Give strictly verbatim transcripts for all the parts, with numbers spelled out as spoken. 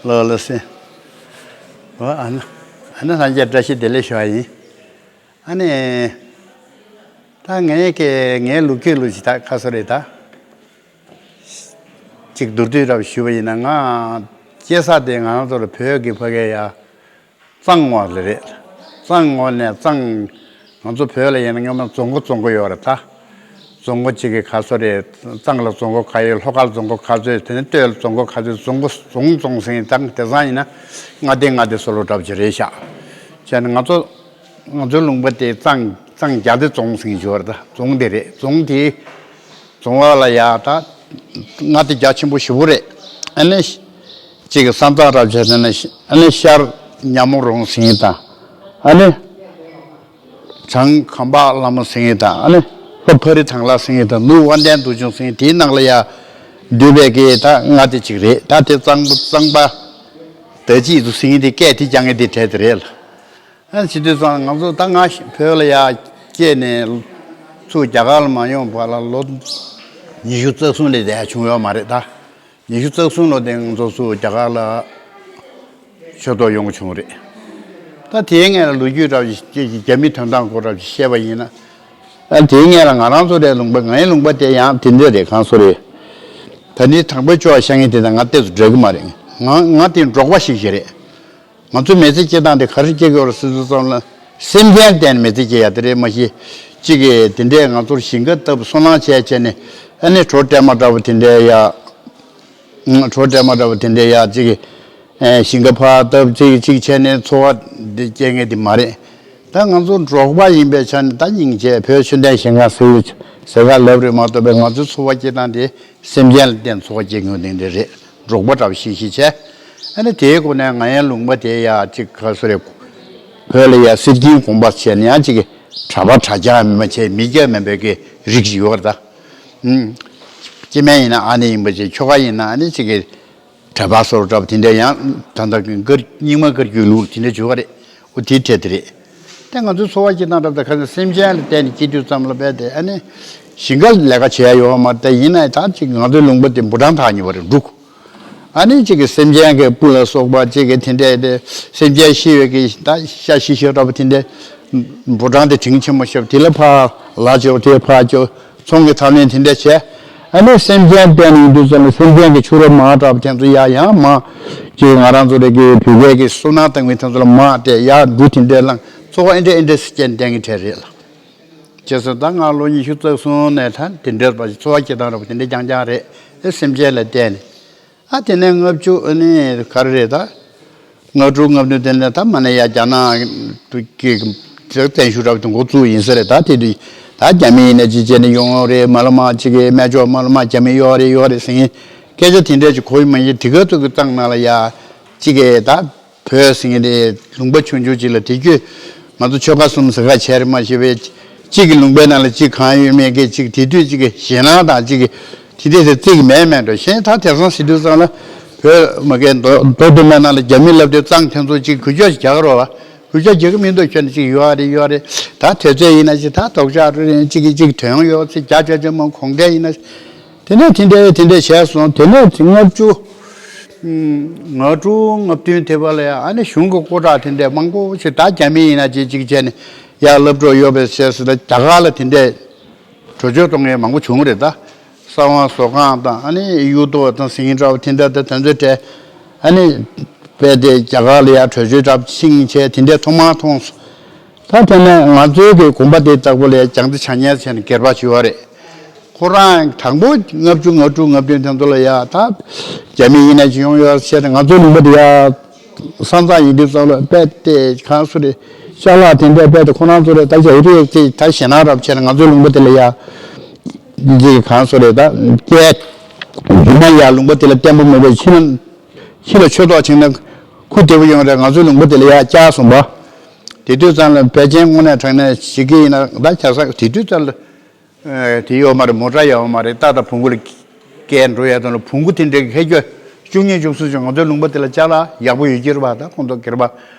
ལོ་ལོ་སེ། ཨོ་ཨ་ན། ཨ་ན་ལྷན་རྒྱས་བཀྲ་ཤིས་བདེ་ལེགས་ཞུ་བ་ཡིན། ཨ་ནི། ད་ངས་ཀྱི་ངའི་ལོ་རྒྱུས་ལོ་ཞིག་ད་ཁ་སོ་རེད་ད། ཅིག་མདོར་བསྡུས་རབ་ཞུས་པ་ཡིན་ན། ང་སྐྱེས་ས་དེ་ང་རང་ཚོ་ལ་བོད་ཀྱི་ཕ་གི་ཡ། གཙང་ངོགས་ལ་རེད། གཙང་ངོགས་ནས་གཙང་། ང་ཚོ་བོད་ལ་ཡིན་ན་སྔོན་མ་རྫོང་ཁོག་རྫོང་ཁོག་ཡོད་རེད་ད། རྫོང་ཁོག་གཅིག་གི་ཁ་སོ་རེད། གཙང་ལ་རྫོང་ཁོག་ཁ་ཡོད། ལྷོ་ཁ་ལ་རྫོང་ཁོག་ཁ་ཚོད། དེ་ནས་སྟོད་ལ་རྫོང་ཁོག་ཁ་ཚོད། རྫོང་ཁོག་རྫོང་རྫོང་ཟེར་ད་དེང་སང་ཡིན་ན་མངའ་སྡེ་མངའ་སྡེ་སོ་ལོ་འདྲ་པོ་ཅིག་རེད་ཤག་བྱས་ན་ང་ཚོ་ང་ཚོའི་ལུང་པ་དེ་གཙང་གཙང་རྒྱ་མཚོ་རྫོང་ཟེར་གྱི་ཡོད་རེད་ད། རྫོང་དེ་རེད། རྫོང་དེ་རྫོང་བ་ལ་ཡ་ད་མངའ་སྡེ་རྒྱ་ཆེན་པོ་ཞེ་པོ་རེད། ཨ་ནི་གཅིག་གི་ས་མཚམས་རབ་བྱས་ནས་ཨ་ནི་ཤར་ཉ་མོ་རོང་ཟེར་དང་། ཨ་ནི་བྱང་ཁམས་པ་ལྷ་མོ་ཟེར་དང་། ཨ་ནི་ལྷོ་ཕ་རི་ཐང་ལ་ཟེར་དང་། ནུབ་དབལ་ལྡན་འདུ་ཆུང་ཟེར། དེའི་ནང་ལ་ཡ་འདུས་པའི་གི་ད་མངའ་སྡེ་གཅིག་རེད། ད་དེ་གཙང་པོ་གཙང་པ་ད་ཅི་ཚོ་ཟེར་དེ་སྐད་དེ་རྐྱང་ངེ་དེ་འཕྲད་དེ་རེད་ལ། ཨ་ནི་བྱེད་དུས་ཙང་ང་ཚོ་ད་ང་བོད་ལ་ཡ་སྐྱེས་ནས་ཚུར་རྒྱ་གར་ལ་མ་ཡོང་བར་ལ་ལོ་ཉི་ཤུ་རྩ་གསུམ་ལས་བསྡད་བྱུང་ཡོད་མ་རེད་ད། ཉི་ཤུ་རྩ་གསུམ་ལོ་དེ་ང་ཚོ་ཚུར་རྒྱ་གར་ལ་ཆོས་ཐོག་ཡོང་བྱུང་རེད། ད་དེའི་སྔོན་ལ་ལོ་རྒྱུས་འདྲ་ཞིག་རྒྱ་མིའི་དོན་དག་སྐོར་འདྲ་ཞིག་བཤད་པ་ཡིན་ན། ཨ་དེའི་སྔོན་ལ་ང་རང་ཚོ་རའི་ལུང་པ། ངའི་ལུང་པ་དེ་ཡང་དེ་འདྲ་རེད། གང་སོ་རེད། ད་ནི་དང་པོའི་ཅོག་ཤ་ངེ་དེ་དང་ང་ཏོག་ཙམ་འདྲ་གི་མ་རེད། ང་ང་དེ་འབྲོག་པ་ཞིག་ཞིག་རེད། ང་ཚོའི་མི་ཚེ་སྐྱེལ་སྟངས་དེ་ག་རེ་སྐྱེལ་དགོས་རེད་ཟེར་དུས་ཙམ་ལ། སེམས་ཅན་བརྟེན་ནས་མི་ཚེ་སྐྱེལ་ཡ་དེ་རེད། མ་གཞི་གཅིག་གིས་དེ་འདྲས་ང་ཚོར་ཞིང་ཁ་བཏབ་སོ་ནམ་བྱས་བྱས་ནས། ཨ་ནི་གྲོ་སྤྲད་མ་འདྲ་བོ་དེ་འདྲས་ཡ། གྲོ་སྤྲད་མ་འདྲ་བོ་དེ་འདྲས་ཡ་གཅིག་གིས་ཞིང་ཁ་ཕར་བཏབ་གཅིག་གཅིག་བྱས་ནས་འཚོ་བ་འདི་སྐྱེལ་མཁན་དེ་མ་རེད། ད་ང་ཚོ་འབྲོག་པ་ཡིན་པའི་ཆ་ནས་ད་སྙིང་རྗེ། བོད་ཆོས་ལྡན་ཞིང་ཁམས་ཟེར་ཟེར་ག་ལབ་རེད་མ་གཏོགས་པའི་ང་ཚོའི་འཚོ་བ་སྐྱེལ་སྟངས་དེ་སེམས་ཅན་ལ་བརྟེན་འཚོ་བ་སྐྱེལ་མཁན་དེ་འདྲ་རེད། འབྲོག་པ་འདྲ་བོ་ཞིག་ཞིག་བྱས། ཨ་ནི་དེའི་སྒོ་ནས་ང་ཡང་ལུང་པ་དེ་ཡ་གཅིག་ག་སོ་རེད། བོད་ལ་ཡ་སེར་སྐྱའི་དགོན་པ་བྱས་ནས་ཡང་གཅིག་གི་གྲྭ་པ་གྲྭ་རྐྱང་མིན་པ་བྱས། མི་སྐྱ་མིན་པའི་གི་རིགས་ཤིག་ཡོད་རེད་ད། ཨུམ། སྐྱེ་དམན་ཡིན་ན་ཨ་ནེ་ཡིན་པ་བྱས། ཁྱོ་ག་ཡིན་ན་ཨ་ནི་གཅིག་གི་གྲྭ་པ་སོ་སོ་འདྲ་བོ་དེ་འདྲ། ཡང་ད་ལྟ་གི་བཀའ་རྙིང་མ་བཀའ་བརྒྱུད་ལུགས་དེ་འདྲ་བྱུང་བ་རེད། འོ་དེའི་གྲས་དེ་རེད། དེ་ང་ཚོའི་འཚོ་བ་སྐྱེལ་སྟངས་འདྲ་བོ་དང་ཁ་སང་སེམས་ཅན་ལ་བརྟེན་ནས་སྐྱེ་དུས་ཙམ་ལ་རྦད་དེ་ཨ་ནི་ཞིང་ཁ་ལས་ཀ་བྱེད་ཡ་ཡོད་མ་རེད། ད་ཡིན་ན་ད་ཅིག་ང་ཚོའི་ལུང་པ་དེ་འབུ་སྦྲང་ཐག་ཉེ་བ་རེད་འདུག་ཨ་ནི་གཅིག་གི་སེམས་ཅན་གྱི་སྤུ་ལ་སོགས་པ་གཅིག་གི་དེ་འདྲས་དེ། སེམས་ཅན་ཤི་བའི་གི་ད་ཤ་ཤི་ཤི་འདྲ་བོ་དེ་འདྲས། འབུ་སྦྲང་དེ་དྲིན་ཆེན་མོ་ཤོབ་དེ་ལ་ཕར་ལ་འཇོག་དེ་ཕར་འཇོག་ཚོང་གི་ཐབས་ལེན་དེ་འདྲས་བྱས། ཨ་ནི་སེམས་ཅན་བསྟེན་ནས་ཡིན་དུས་ཙམ་ལ་སེམས་ཅན་གྱི་ཕྱུགས་ར་མ་འདྲ་བ་དེ་ཚོ་ཡ་ཡང་མ། གཅིག་ང་རང་ཚོ་རེ་གི་བོད་སྐད་ཀྱི་སོ་ནམ་བཏང་མཁན་དེ་ཚོ་ལ་མ་སྤྲད། ཡ་འབྲུ་དེ་འདྲས་བླངས། འཚོ་བ་ཨེ་འདྲས་ཨེ་འདྲས་སེ་སྐྱེལ་བསྟེན་གྱི་གྲས་རེད་ལ། བྱས་ཙང་ད་ང་ལོ་ཉི་ཤུ་རྩ་གསུམ་ནས་ད་དེ་འདྲས་པ་འཚོ་བ་སྐྱེལ་སྟངས་འདྲ་བོ་དེ་འདྲས་རྐྱང་རྐྱང་རེད། ཨེ་སེམས་ཅན་ལ་བརྟེན་ནས། ཨ་དེ་ནས་ལྔ་བཅུ་ཨ་ནི་ག་རེ་རེད་ད། ལྔ་དྲུག་ལྔ་བདུན་དེ་ནས་ད་མ་ནས་ཡ་རྒྱ་ནག་གི་བཙན་ཤུགས་འདྲ་བོ་དེ་འགོ་བཙུགས་ཡིན་ས་རེད། ད་དེ་དུས་ད་རྒྱ་མི་ཡིན་ན་ཅི་བྱས་ནས་ཡོང་ཡོང་རེད། མ་ལ་མ་ཅིག་གི་སྨད་ཕྱོགས་མ་ལ་མ་རྒྱ་མི་ཡོད་རེད་ཡོད་རེད་ཟེར་མཁན་སྐད་ཆ་དེ་འདྲས་ཅིག་གོ་ཡི་མ་ཡིན། དེ་ག་ཚོད་ཀྱི་གཙང་ནང་ལ་ཡ་ཅིག་གི་ད། བོད་ཟེར་མཁན་དེ་ལུང་པ་ཆུང་ཆུང་ཅིག་ལ། དེ་ཁྱོད་ང་ཚོ་ཆོལ་ཁ་གསུམ་ཟེར་ཁ་བྱས་རེད་མ་ཤེས་པས། གཅིག་གི་ལུང་པའི་ནང་ལ་གཅིག་གང་ཡོད་མེད་ཀྱི་གཅིག་དེ་དུས་གཅིག་གི་ཞེད་སྣང་དང་གཅིག་གི་དེ་དུས་དེ་རྩིས་ཀྱི་མེད་མེད་འགྲོ། གཞན་ད་དེང་སང་ཟེར་དུས་ཙང་ལ་བོད་མ་གི་མདོ་མདོ་དུ་མའི་ནང་ལ་རྒྱ་མི་ལབ་དུས་གཙང་དེ་ཚོ་གཅིག་གུ་ཅོག་ཅིག་རྒྱག་རོགས་ལ། གུ་ཅོག་རྒྱག་གི་མི་འདུག་ཁྱོད་ནི་གཅིག་ཡོད་རེད་ཡོད་རེད། ད་དེ་ཚོད་ཡིན་ན་ཅིག་ད་དོག་ཅག་རུ་རེད། གཅིག་གི་གཅིག་དོན་ཡོད་ཚེ་རྒྱ་ཅོ་ཅོ་མོ་གོང་འདྲེ་ཡིན་ན། དེ་ནས་དེ་འདྲས་དེ་འདྲས་བྱས་སོང་། དེ་ནས་ལྔ་བཅུ། ལྔ་དྲུག་ལྔ་བདུན་དེ་བར་ལ་ཡང་ཨ་ནི་གཞུང་གི་སྐུ་དྲག་དེ་འདྲས་མང་པོ་ཞིག་ད་རྒྱ་མི་ཡིན་ན་ཅིག་ཅིག་བྱས་ནས་ཡར་སློབ་གྲོགས་ཡོད་པའི་ཞེས་སུ་ད་རྒྱ་གར་ལ་དེ་འདྲས་བྲོས་བྱོལ་གཏོང་མཁན་མང་པོ་བྱུང་རེད་ད། ས་དབང་བཟོ་ཁང་དང་ཨ་ནི་གཡུ་ཐོག་དང་ཟིང་འདྲ་བ་དེ་འདྲ་ད་དེ་ཚོའི་གྲས་ཨ་ནི་དཔེ་དེ་རྒྱ་གར་ལ་ཡར་བྲོས་བྱོལ་འདྲ་བ་ཕྱིན་བྱས་དེ་འདྲས་ཐོག་མར་མཐོང་སོང་། ད་དེ་ནས་ང་ཚོའི་གི་དགོན་པ་དེ་ལྟ་བུ་ལ་རྒྱང་ཚད་ཆ་ཉལ་བྱས་ནས་སྒེར་པ་བྱས་པ་རེད། ཁོ་རང་དང་པོ་ལྔ་བཅུ་ང་དྲུག་ང་བདུན་དེ་ཚོ་ལ་ཡ་ད་རྒྱ་མི་ཡིན་ན་ཅི་ཡོང་ཡོད་ཟེར་ནས་ང་ཚོའི་ལུང་པ་དེ་ཡ་ས་མཚམས་ཡིན་དུས་ཙམ་ལ་དཔེ་དེ་གང་སུ་རེད། ཤ་ལག་དེ་འདྲས་དཔེ་དེ་ཁོ་རང་ཚོ་རེད། ད་རྒྱ་རིགས་ཅིག་ད་ཞེད་སྣང་རབ་བྱས་ནས་ང་ཚོའི་ལུང་པ་དེ་ལ་ཡ་ཅིག་གང་སུ་རེད། ད་སྐད་ཡིན་ན་ཡ་ལུང་པ་དེ་ལ་བརྟན་པོ་མེད་པའི་ཕྱི་ལ་ཕྱི་ལ་ཆོས་ཐོག་ཕྱིན་ན་ཁུ་བདེ་པོ་ཡོང་རེད། ང་ཚོའི་ལུང་པ་དེ་ལ་ཡ་བཅར་སོང་པ། དེ་དུས་ཙམ་ལ་ཕལ་ཆེར་དངོས་གནས་དྲང་གནས་ཞིག་གི་ཡིན་ན་ད་ཆ་ས་དེ་དུས་ཙམ་ལ། དེ་ཡོད་མ་རེད། མོ་ཊ་ཡོད་མ་རེད། ད་ད་བོང་གུ་ལ་སྐྱེལ་འགྲོ་ཡ་དང་ལ་བོང་གུ་དེ་འདྲའི་ཁེ་གྱོ་བཅུ་གཉིས་བཅུ་གསུམ་ཅིག་ང་ཚོའི་ལུང་པ་དེ་ལ་བཅར་ལ་ཡག་པོ་ཡོད་ཀྱི་རེད་པ། ད་ཁོང་ཚོ་སྒེར་པ་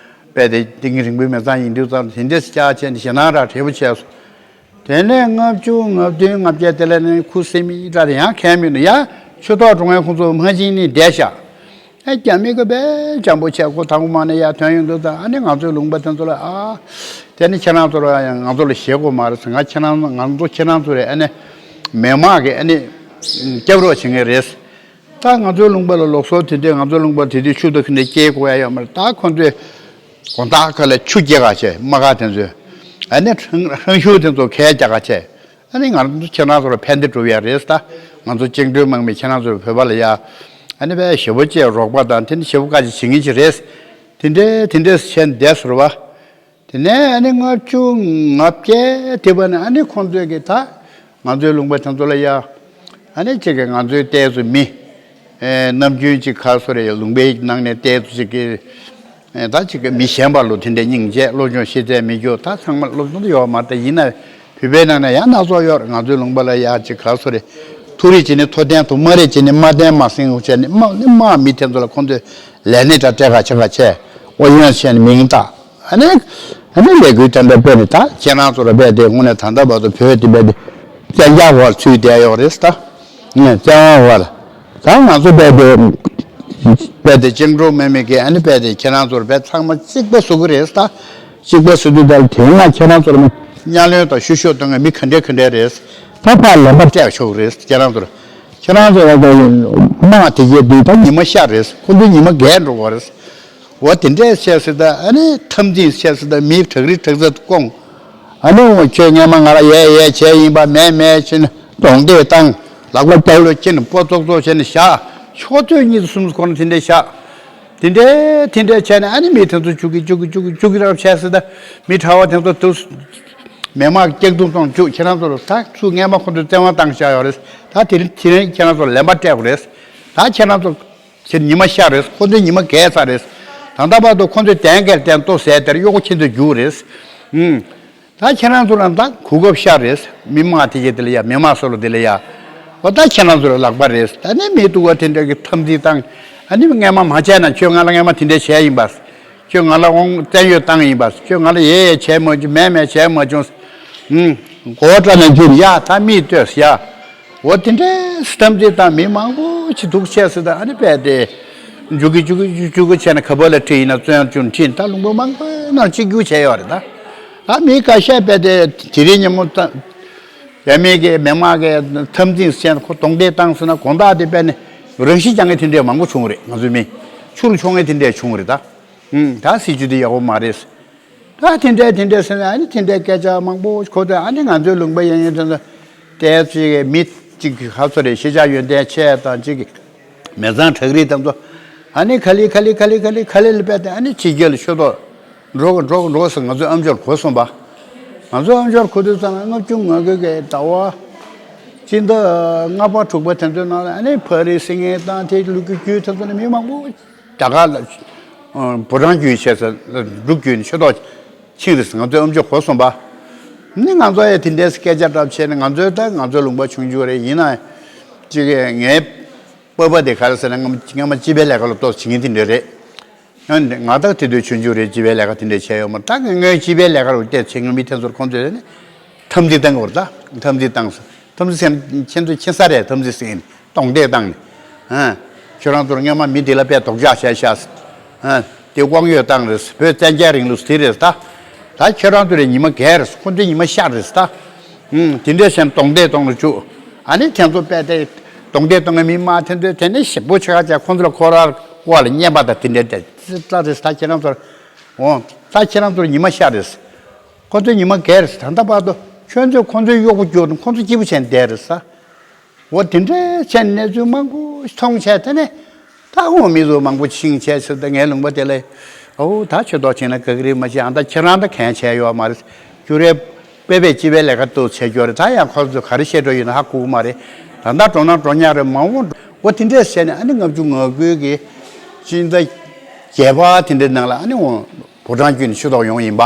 དཔེ་དེ་ཏིང་ངེ་རིང་པོའི་མི་ཚང་ཡིན་དུས་ཙམ་དེ་འདྲས་བཅར་བྱས་ནས་ཞེད་སྣང་ར་བྲལ་པོ་བྱས་སོང་། དེ་ནས་ལྔ་བཅུ་ང་བདུན་ང་བརྒྱད་དེ་ལ་ནི་ཁུ་སིམ་མེ་འདྲ་དེ་ཡང་ཁས་མི་འདུག་ཡ་ཆོས་ཐོག་འགྲོ་མཁན་ཁོང་ཚོ་མ་བྱིན་ནས་བསྡད་ཤག་ཨེ་རྒྱ་མི་གི་དཔེ་འཇམ་པོ་བྱས་ཁོ་དང་པོ་མ་ནས་ཡར་ཐོན་ཡོང་དུས་ཙང་ཨ་ནི་ང་ཚོའི་ལུང་པ་དེ་ཚོ་ལ་ཨ་དེ་ནི་ཁྱེད་རང་ཚོ་ལ་ཡང་ང་ཚོ་ལ་ཞེད་དགོས་མ་རེད་ཟེར། ང་ཁྱེད་རང་ང་ཚོ་ཁྱེད་རང་ཚོ་རེད། ཨ་ནི་མི་མང་གི་ཨ་ནི་སྐྱབས་རོགས་བྱེད་མཁན་རེད། ད་ང་ཚོའི་ལུང་པ་ལ་ལུགས་སྲོལ་དེ་འདྲས། ང་ཚོའི་ལུང་པ་དེ་དུས་ཆུ་དང་ཁི་འདྲས་སྐྱེལ་དགོས་ཡ་ཡོད་མ་རེད། ད་ཁོ་ཚོས་དགོང་དག་ཁ་ལ་ཆུ་སྐྱེལ་ག་བྱས། རྨ་ཁ་དེ་ཚོས་ཨ་ནི་ཧང་ཧང་ཤུ་དེ་ཚོ་ཁལ་རྒྱག་ག་བྱས། ཨ་ནི་ང་ཚོ་ཁྱེད་རང་ཚོ་ལ་ཕན་བདེ་སྒྲུབ་ཡ་རེད་ད། ང་ཚོ་བཅིངས་འགྲོལ་དམག་མི་ཁྱེད་རང་ཚོ་བོད་པ་ལ་ཡ་ཨ་ནི་དཔེ་ཞེ་པོ་ཅིག་རོགས་པ་དང་དེ་ནི་ཞེ་པོ་དཀའ་ཅིག་བྱེད་མཁན་ཅིག་རེད། དེ་འདྲས་དེ་འདྲས་བྱས་བསྡད་སོང་བ། དེ་ནས་ཨ་ནི་ལྔ་བཅུ་ང་བརྒྱད་དེ་བ་ནས་ཨ་ནི་ཁོང་ཚོས་ཀྱི་ད་ང་ཚོའི་ལུང་པ་དེ་ཚོ་ལ་ཡ་ཨ་ནི་ཅིག་གི་ང་ཚོའི་ལྟས་ཚོ་མི་ཨེ་ནམ་རྒྱུན་ཅིག་ག་སོ་རེ་ལུང་པའི་ནང་ནས་ལྟས་ཚོ་ཅིག་གི་ཨེ་ད་ཅིག་གི་མི་གཞན་པ་ལོ་དེ་འདྲས་སྙིང་རྗེ་བློ་སྦྱོང་ཤེས་ཚད་མི་འགྱུར། ད་ཚང་མ་སློབ་སྦྱོང་དུ་ཡོད་མ་རེད། ད་ཡིན་ན་བོད་པའི་ནང་ནས་ཡང་སྣ་ཚོགས་ཡོད་རེད། ང་ཚོའི་ལུང་པ་ལ་ཡ་ཅིག་ག་སོ་རེ་ཐུག་རེས་བྱས་ནས་ཐུག་བསྟན་ཐུག། མ་རེས་བྱས་ནས་མ་བསྟན་མ་གསན་དགོས་བྱས་ནས་དམག་ནི་དམག་མི་དེ་ཚོ་ལ་ཁོང་ཚོས་ལས་སྣེ་འདྲ་སྤྲད་ག་བྱེད་ག་བྱས། ཨོ་ཡོན་བྱས་ནས་མིང་བཏགས། ཨ་ནི་ཨ་ནི་ལས་འགུལ་དེ་འདྲ་སྤེལ་ནས་ད་ཁྱེད་རང་ཚོ་ལ་རྦད་དེ་དངོས་གནས་ད་ལྟ་བར་དུ་བོད་དེ་རྦད་དེ་བཙན་རྒྱལ་འོག་ཚུད་བསྡད་ཡོད་རེད་ད། ཨ་བཙན་དབང་འོག་ལ་ད་ང་ཚོ་རྦད་དེ་རྦད་དེ་བཅིངས་འགྲོལ་དམག་མི་གིས་ཨ་ནི་རྦད་དེ་ཁྱེད་རང་ཚོར་རྦད་ཚང་མ་གཅིག་པ་བཟོ་གི་རེད་ད། གཅིག་པ་བཟོ་དུས་ད་དེ་སྔ་ཁྱེད་རང་ཚོར་གཉའ་གནོན་དང་བཤུ་གཞོག་གཏོང་མཁན་མི་ག་འདྲ་ག་འདྲ་རེད། ད་ཕར་ལན་པ་སྤྲད་ཆོག་གི་རེད། ཁྱེད་རང་ཚོར་ཁྱེད་རང་ཚོ་ལ་དམག་དེ་གས་འདི་ད་ཉི་མ་ཤར་རེད། ཁོ་ཚོ་ཉི་མ་རྒས་འགྲོ་བ་རེད། འོ་དེ་འདྲས་བྱས་སྲིད་ད་ཨ་ནི་འཐབ་འཛིང་བྱས་སྲིད་ད་མི་བྲག་རི་བྲག་རྩ་དུ་བསྐོང་། ཨ་ནི་འོ་ཁྱོད་སྔས་མ་ང་ལ་ཡས་ཡས་བྱས་ཡིན་པ་མེད་མེད་ཕྱིན་གདོང་འདེད་བཏང་། ལག་པ་རྒྱབ་ལ་བཅིངས་ནས་སྤོ་ཙོག་ཙོག་བྱས་ནས་བཞག། ཕྱོགས་ཚོད་གཉིས་སུ་གསུམ་སུ་ཁོ་ན་དེ་འདྲས་བཞག། དེ་འདྲས་དེ་འདྲས་བྱས་ནས་ཨ་ནི་མི་དེ་ཚོ་བཅུག་གི་བཅུག་གི་བཅུག་གི་བཅུག་གི་རང་བྱས་སྲིད་ད་མི་གྲྭ་བ་དེ་ཚོ་དུ་མི་མང་སྐྱག་རྫུན་གཏོང་བཅུག། ཁྱེད་རང་ཚོ་ལ་ད་ཚུར་སྔས་མ་ཁོ་ཚོས་བཙན་དབང་བཏང་བཞག་ཡོད་རེད། ད་དེ་རིང་དེ་རིང་ཁྱེད་རང་ཚོ་ལ་ལན་པ་སྤྲད་དགོས་རེད། ད་ཁྱེད་རང་ཚོ་ཕྱིར་ཉི་མ་ཤར་རེད། ཁོ་ཚོའི་ཉི་མ་རྒས་ཚར་རེད། ད་ལྟ་བར་དུ་ཁོ་ཚོས་གདན་འགེལ་ཏེ་ལྟོ་ཟས་དེར་གཡོག་པོ་ཁྱེད་ཚོས་རྒྱུགས་རེད། ཨུམ། ད་ཁྱེད་རང་ཚོ་ལ་ད་གོ་སྐབས་ཤར་རེད། མི་མང་དེ་གྱད་དེ་ལ་ཡ་མི་མང་སོ་ལོ་དེ་ལ་ཡ། འོ་ད་ཁྱེད་རང་ཚོ་ལ་ལག་པ་རེད། ད་ནི་མི་སྡུག་པ་དེ་འདྲ་གི་འཐབ་འཛིང་བཏང་། ཨ་ནི་སྔས་མ་མ་བྱས་ན་ཁྱོད་ང་ལ་སྔས་མ་དེ་འདྲ་བྱས་ཡིན་པ། ཁྱོད་ང་ལ་དབང་བཙན་གཡོག་བཏང་ཡིན་པ། ཁྱོད་ང་ལ་ཡས་ཡས་བྱས་མ་བྱུང་། མེད་མེད་བྱས་མ་བྱུང་། ཨུམ། མགོ་བོ་སྐྲ་ནས་འཇུས་ཡ་ད་མིས་ལྟོས་ཡ། འོ་དེ་འདྲའི་སི་ཐམ་ཚིག་དང་མི་མང་པོ་ཅིག་འདུག་བྱས་སྲིད་ད་ཨ་ནི་རྦད་དེ་འཇུག་གི་འཇུག་གི་འཇུག་གི་བྱས་ན་ཁ་པར་ལ་ཁྲིད་ཡིན་ན་བཙོན་བཅུག་ཁྲིད། ད་ལུང་པ་མང་པོའི་ནང་གཅིག་གྱུར་བྱས་ཡོད་རེད་ད། ད་མི་ཁ་ཤས་རྦད་དེ་དེ་རིང་ཉིན་མོ་ད་རྒྱ་མི་གི་མི་མང་གི་འཐབ་འཛིང་བྱས་ན་ཁོ་གདོང་འདེད་བཏང་སོང་ན་དགོང་དག་དེ་རྦད་ནས་རང་ཤི་རྒྱག་མཁན་དེ་འདྲས་མང་པོ་བྱུང་རེད། ང་ཚོའི་མི་ཆུར་མཆོང་མཁན་དེ་འདྲས་བྱུང་རེད་ད། ཨུམ། ད་སྲིད་ཇུས་དེ་ཡག་པོ་མ་རེད། ད་དེ་འདྲས་དེ་འདྲས་ཟེར་ནས་ཨ་ནི་དེ་འདྲས་སྐད་ཆ་མང་པོ་གོ་དུས་ཨ་ནི་ང་ཚོའི་ལུང་པ་ཡིན་ཡིན་དེ་ཚོ་དེ་ཅིག་མི་ཅིག་ག་ཚོད་རེད། ཤེས་བྱ་ཡོན་ཏན་ཆེ་དང་ཅིག་མི་ཚང་དྲག་རིགས་དེ་ཚོ་ཨ་ནི་ག་ལེ་ག་ལེ་ག་ལེ་ག་ལེ་ག་ལེ་ལ་རྦད་དེ་ཨ་ནི་ཕྱི་རྒྱལ་ལ་ཤོད་དོ། འགྲོ་གི་འགྲོ་གི་འགྲོ་གི་ཟེར་ང་ཚོའི་ཨམ་ཅོག་གོ་སོང་པ། ང་ཚོའི་ཨམ་ཅོག་གོ་དུས་ཙམ་ལ་ལྔ་བཅུ་ང་དགུ་གི་ཟླ་བ་སྤྱི་ཟླ་ལྔ་པ་དྲུག་པ་དེ་ཚོའི་ནང་ལ་ཨ་ནི་ཕ་རི་སི་ངན་དང་དེ་ལུག་གི་རྒྱུད་དེ་ཚོ་ནས་མི་མང་པོ་རྒྱ་གར་ལ་ཨ་ཕོ་བྲང་བརྒྱུད་བྱས་ཚེ་འབྲུག་བརྒྱུད་ནས་ཆོས་ཐོག་ཕྱིན་རེད་ཟེར་ང་ཚོའི་ཨམ་ཅོག་གོ་སོང་པ། ནི་ང་ཚོ་ཡང་དེ་འདྲའི་སྐད་ཆ་འདྲ་བྱས་ནས་ང་ཚོའི་ད་ང་ཚོའི་ལུང་པ་ཆུང་ཆུང་རེད། ཡིན་ན་ཅིག་ངའི་སྤོབས་པ་དེ་ག་རེ་ཟེར་ན་སྔ་མ་སྔ་མ་སྤྱི་པའི་ལས་ཀ་ལ་ཏོག་ཙམ་བྱེད་མཁན་དེ་འདྲ་རེད། ཡང་ང་ད་དེ་དུས་ཆུང་ཆུང་རེད། སྤྱི་པའི་ལས་ཀ་དེ་འདྲ་བྱས་ཡོད་མ་རེད། ད་ངས་སྤྱི་པའི་ལས་ཀ་རུ་བལྟས་བྱེད་མཁན་མི་དེ་ཚོར་ཁོང་ཚོས་ནི་འཐབ་འཛིང་བཏང་གི་ཡོད་རེད། ད་འཐབ་འཛིང་བཏང་སོང་། འཐབ་འཛིང་ཟེར་ཁྱེད་ཚོས་མཁྱེན་ས་རེད། འཐབ་འཛིང་ཟེར་མཁན་གདོང་འདེད་བཏང་ནས། ཨ། ཁྱོད་རང་ཚོར་སྔོན་མ་མི་དེ་ལ་དཔེ་དོགས་འཇགས་བྱས་ཤག་ཨ། དེ་དབང་ཡོད་བཏང་རེད། བོད་བཙན་རྒྱལ་རིང་ལུགས་དེ་རེད་ད། ད་ཁྱོད་རང་ཚོ་རེད་ཉི་མ་རྒས་རེད། ཁོ་ཚོའི་ཉི་མ་ཤར་རེད་ད། ཨུམ། དེ་འདྲས་བྱས་ནས་གདོང་འདེད་གཏོང་ལ་བཅུག་ཨ་ནི་དེ་ཚོ་དཔེ་དེ་གདོང་འདེད་གཏོང་གི་མི་མང་དེ་ཚོས་དེ་ནས་ཞེ་པོ་ཆེ་ཁ་ཆེ་ཁོ་ཚོ་ལ་ཁོ་རང་དབང་ལ་བརྙས་པ་དང་དེ་འདྲས་དེ་ཙི་ཙ་རེད། ད་ཁྱེད་རང་ཚོར་འོང་། ད་ཁྱེད་རང་ཚོར་ཉི་མ་ཤར་རེད། ཁོ་ཚོའི་ཉི་མ་རྒས་རེད། ད་ལྟ་བར་དུ་ཁྱོད་ཚོས་ཁོ་ཚོའི་གཡོག་པོ་གྱུར་ནས་ཁོ་ཚོ་སྐྱིད་པོ་བྱས་ནས་བསྡད་རེད་ས། འོ་དེ་འདྲའི་བྱས་ནས་གནས་ཚུལ་མང་པོ་མཐོང་བྱས། དེ་ནས་ད་འོ་མི་ཚོ་མང་པོ་ཕྱིན་བྱས་ཚེ་ད་ངའི་ལུང་པ་དེ་ལ་འོ་ད་ཆོས་ཐོག་ཕྱིན་ན་ག་གི་རེད་མ་ཤེས། ཨ་ད་ཁྱེད་རང་ད་གང་བྱས་ཡོད་མ་རེད། ཁྱོད་རའི་དཔེ་དཔེ་སྤྱི་པའི་ལས་ཀ་ཏོག་བྱས་ཡོད་རེད། ད་ཡང་ཁོ་ཚོས་ག་རེ་བཤད་འགྲོ་ཡོད་ན་ཧ་གོ་གི་མ་རེད། ད་ལྟ་འགྲོ་ན་འགྲོ་ཉག་རེད། མ་འོངས་འོ་དེ་འདྲས་བྱས་ནས་ཨ་ནི་ལྔ་བཅུ་ང་དགུ་གི་སྤྱི་ཟླ་བརྒྱད་པ་དེ་འདྲའི་ནང་ལ་ཨ་ནི་འོ་ཕོ་བྲང་བརྒྱུད་ནས་ཆོས་ཐོག་ཡོང་ཡིན་པ།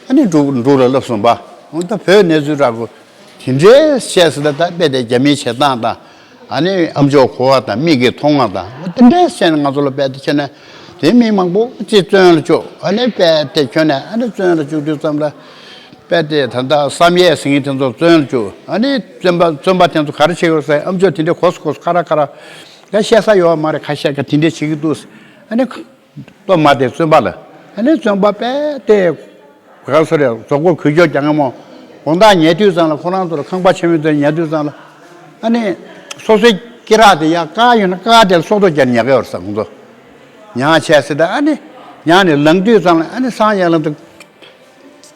ཨ་ནི་འབྲུག་འབྲུག་ལ་བསླབས་སོང་པ། འོ་ད་བོད་གནས་ཚུལ་འདྲ་པོ་དེ་འདྲའི་བཤད་ཟེར་ད། ད་དཔེ་དེ་རྒྱ་མིའི་བྱེད་སྟངས་དང་། ཨ་ནི་ཨམ་ཅོག་གོ་བ་དང་མིག་གིས་མཐོང་བ་དང་། འོ་དེ་འདྲའི་བཤད་ནས་ང་ཚོ་ལ་དཔེ་དེ་ཁྱོན་ནས་དེ་མི་མང་པོ་ཅིག་བཙོན་ལ་བཅུག་ཨ་ནི་དཔེ་དེ་ཁྱོན་ནས་ཨ་ནི་བཙོན་ལ་བཅུག་དུས་ཙམ་ལ་དཔེ་དེ་ད་ལྟ་བསམ་ཡས་ཟེར་མཁན་དེ་ཚོ་བཙོན་ལ་བཅུག་ཨ་ནི་བཙོན་པ་བཙོན་པ་དེ་ཚོ་ག་རེ་བྱེད་ཀྱི་ཡོད་ཟེར། ཨམ་ཅོག་དེ་འདྲའི་གོ་སོང་གོ་སོང་། ཁ་ར་ཁ་ར། ད་བཤད་ས་ཡོད་མ་རེད། ཁ་ཤས་ཀ་དེ་འདྲས་བྱེད་ཀྱི་འདུག་ཨ་ནི་ལྟོ་མ་དེ་བཙོན་པ་ལ། ཨ་ནི་བཙོན་པ་པས་དེ་ག་སོ་རེད། གཟུགས་པོ་གུས་ཕྱོགས་ཀྱང་ངན་མོ། དགོང་དག་ཉལ་དུས་ཙམ་ལ་ཁོ་རང་ཚོར་ཁང་པ་ཆེན་མོའི་ཚོ་ཉལ་དུས་ཙམ་ལ། ཨ་ནི་སོ་སོའི་སྐེ་རགས་དེ་ཡར་བཀག་ཡོད་ན་བཀག་དེ་ལ་སོ་ཐོག་རྒྱབ་ཉལ་གི་ཡོད་རེད་ས་ཁོང་ཚོ། ཉལ་བྱས་ཟེར་ད་ཨ་ནི་ཉལ་ནས་ལངས་དུས་ཙམ་ལ་ཨ་ནི་སང་ཡར་ལངས་དུས་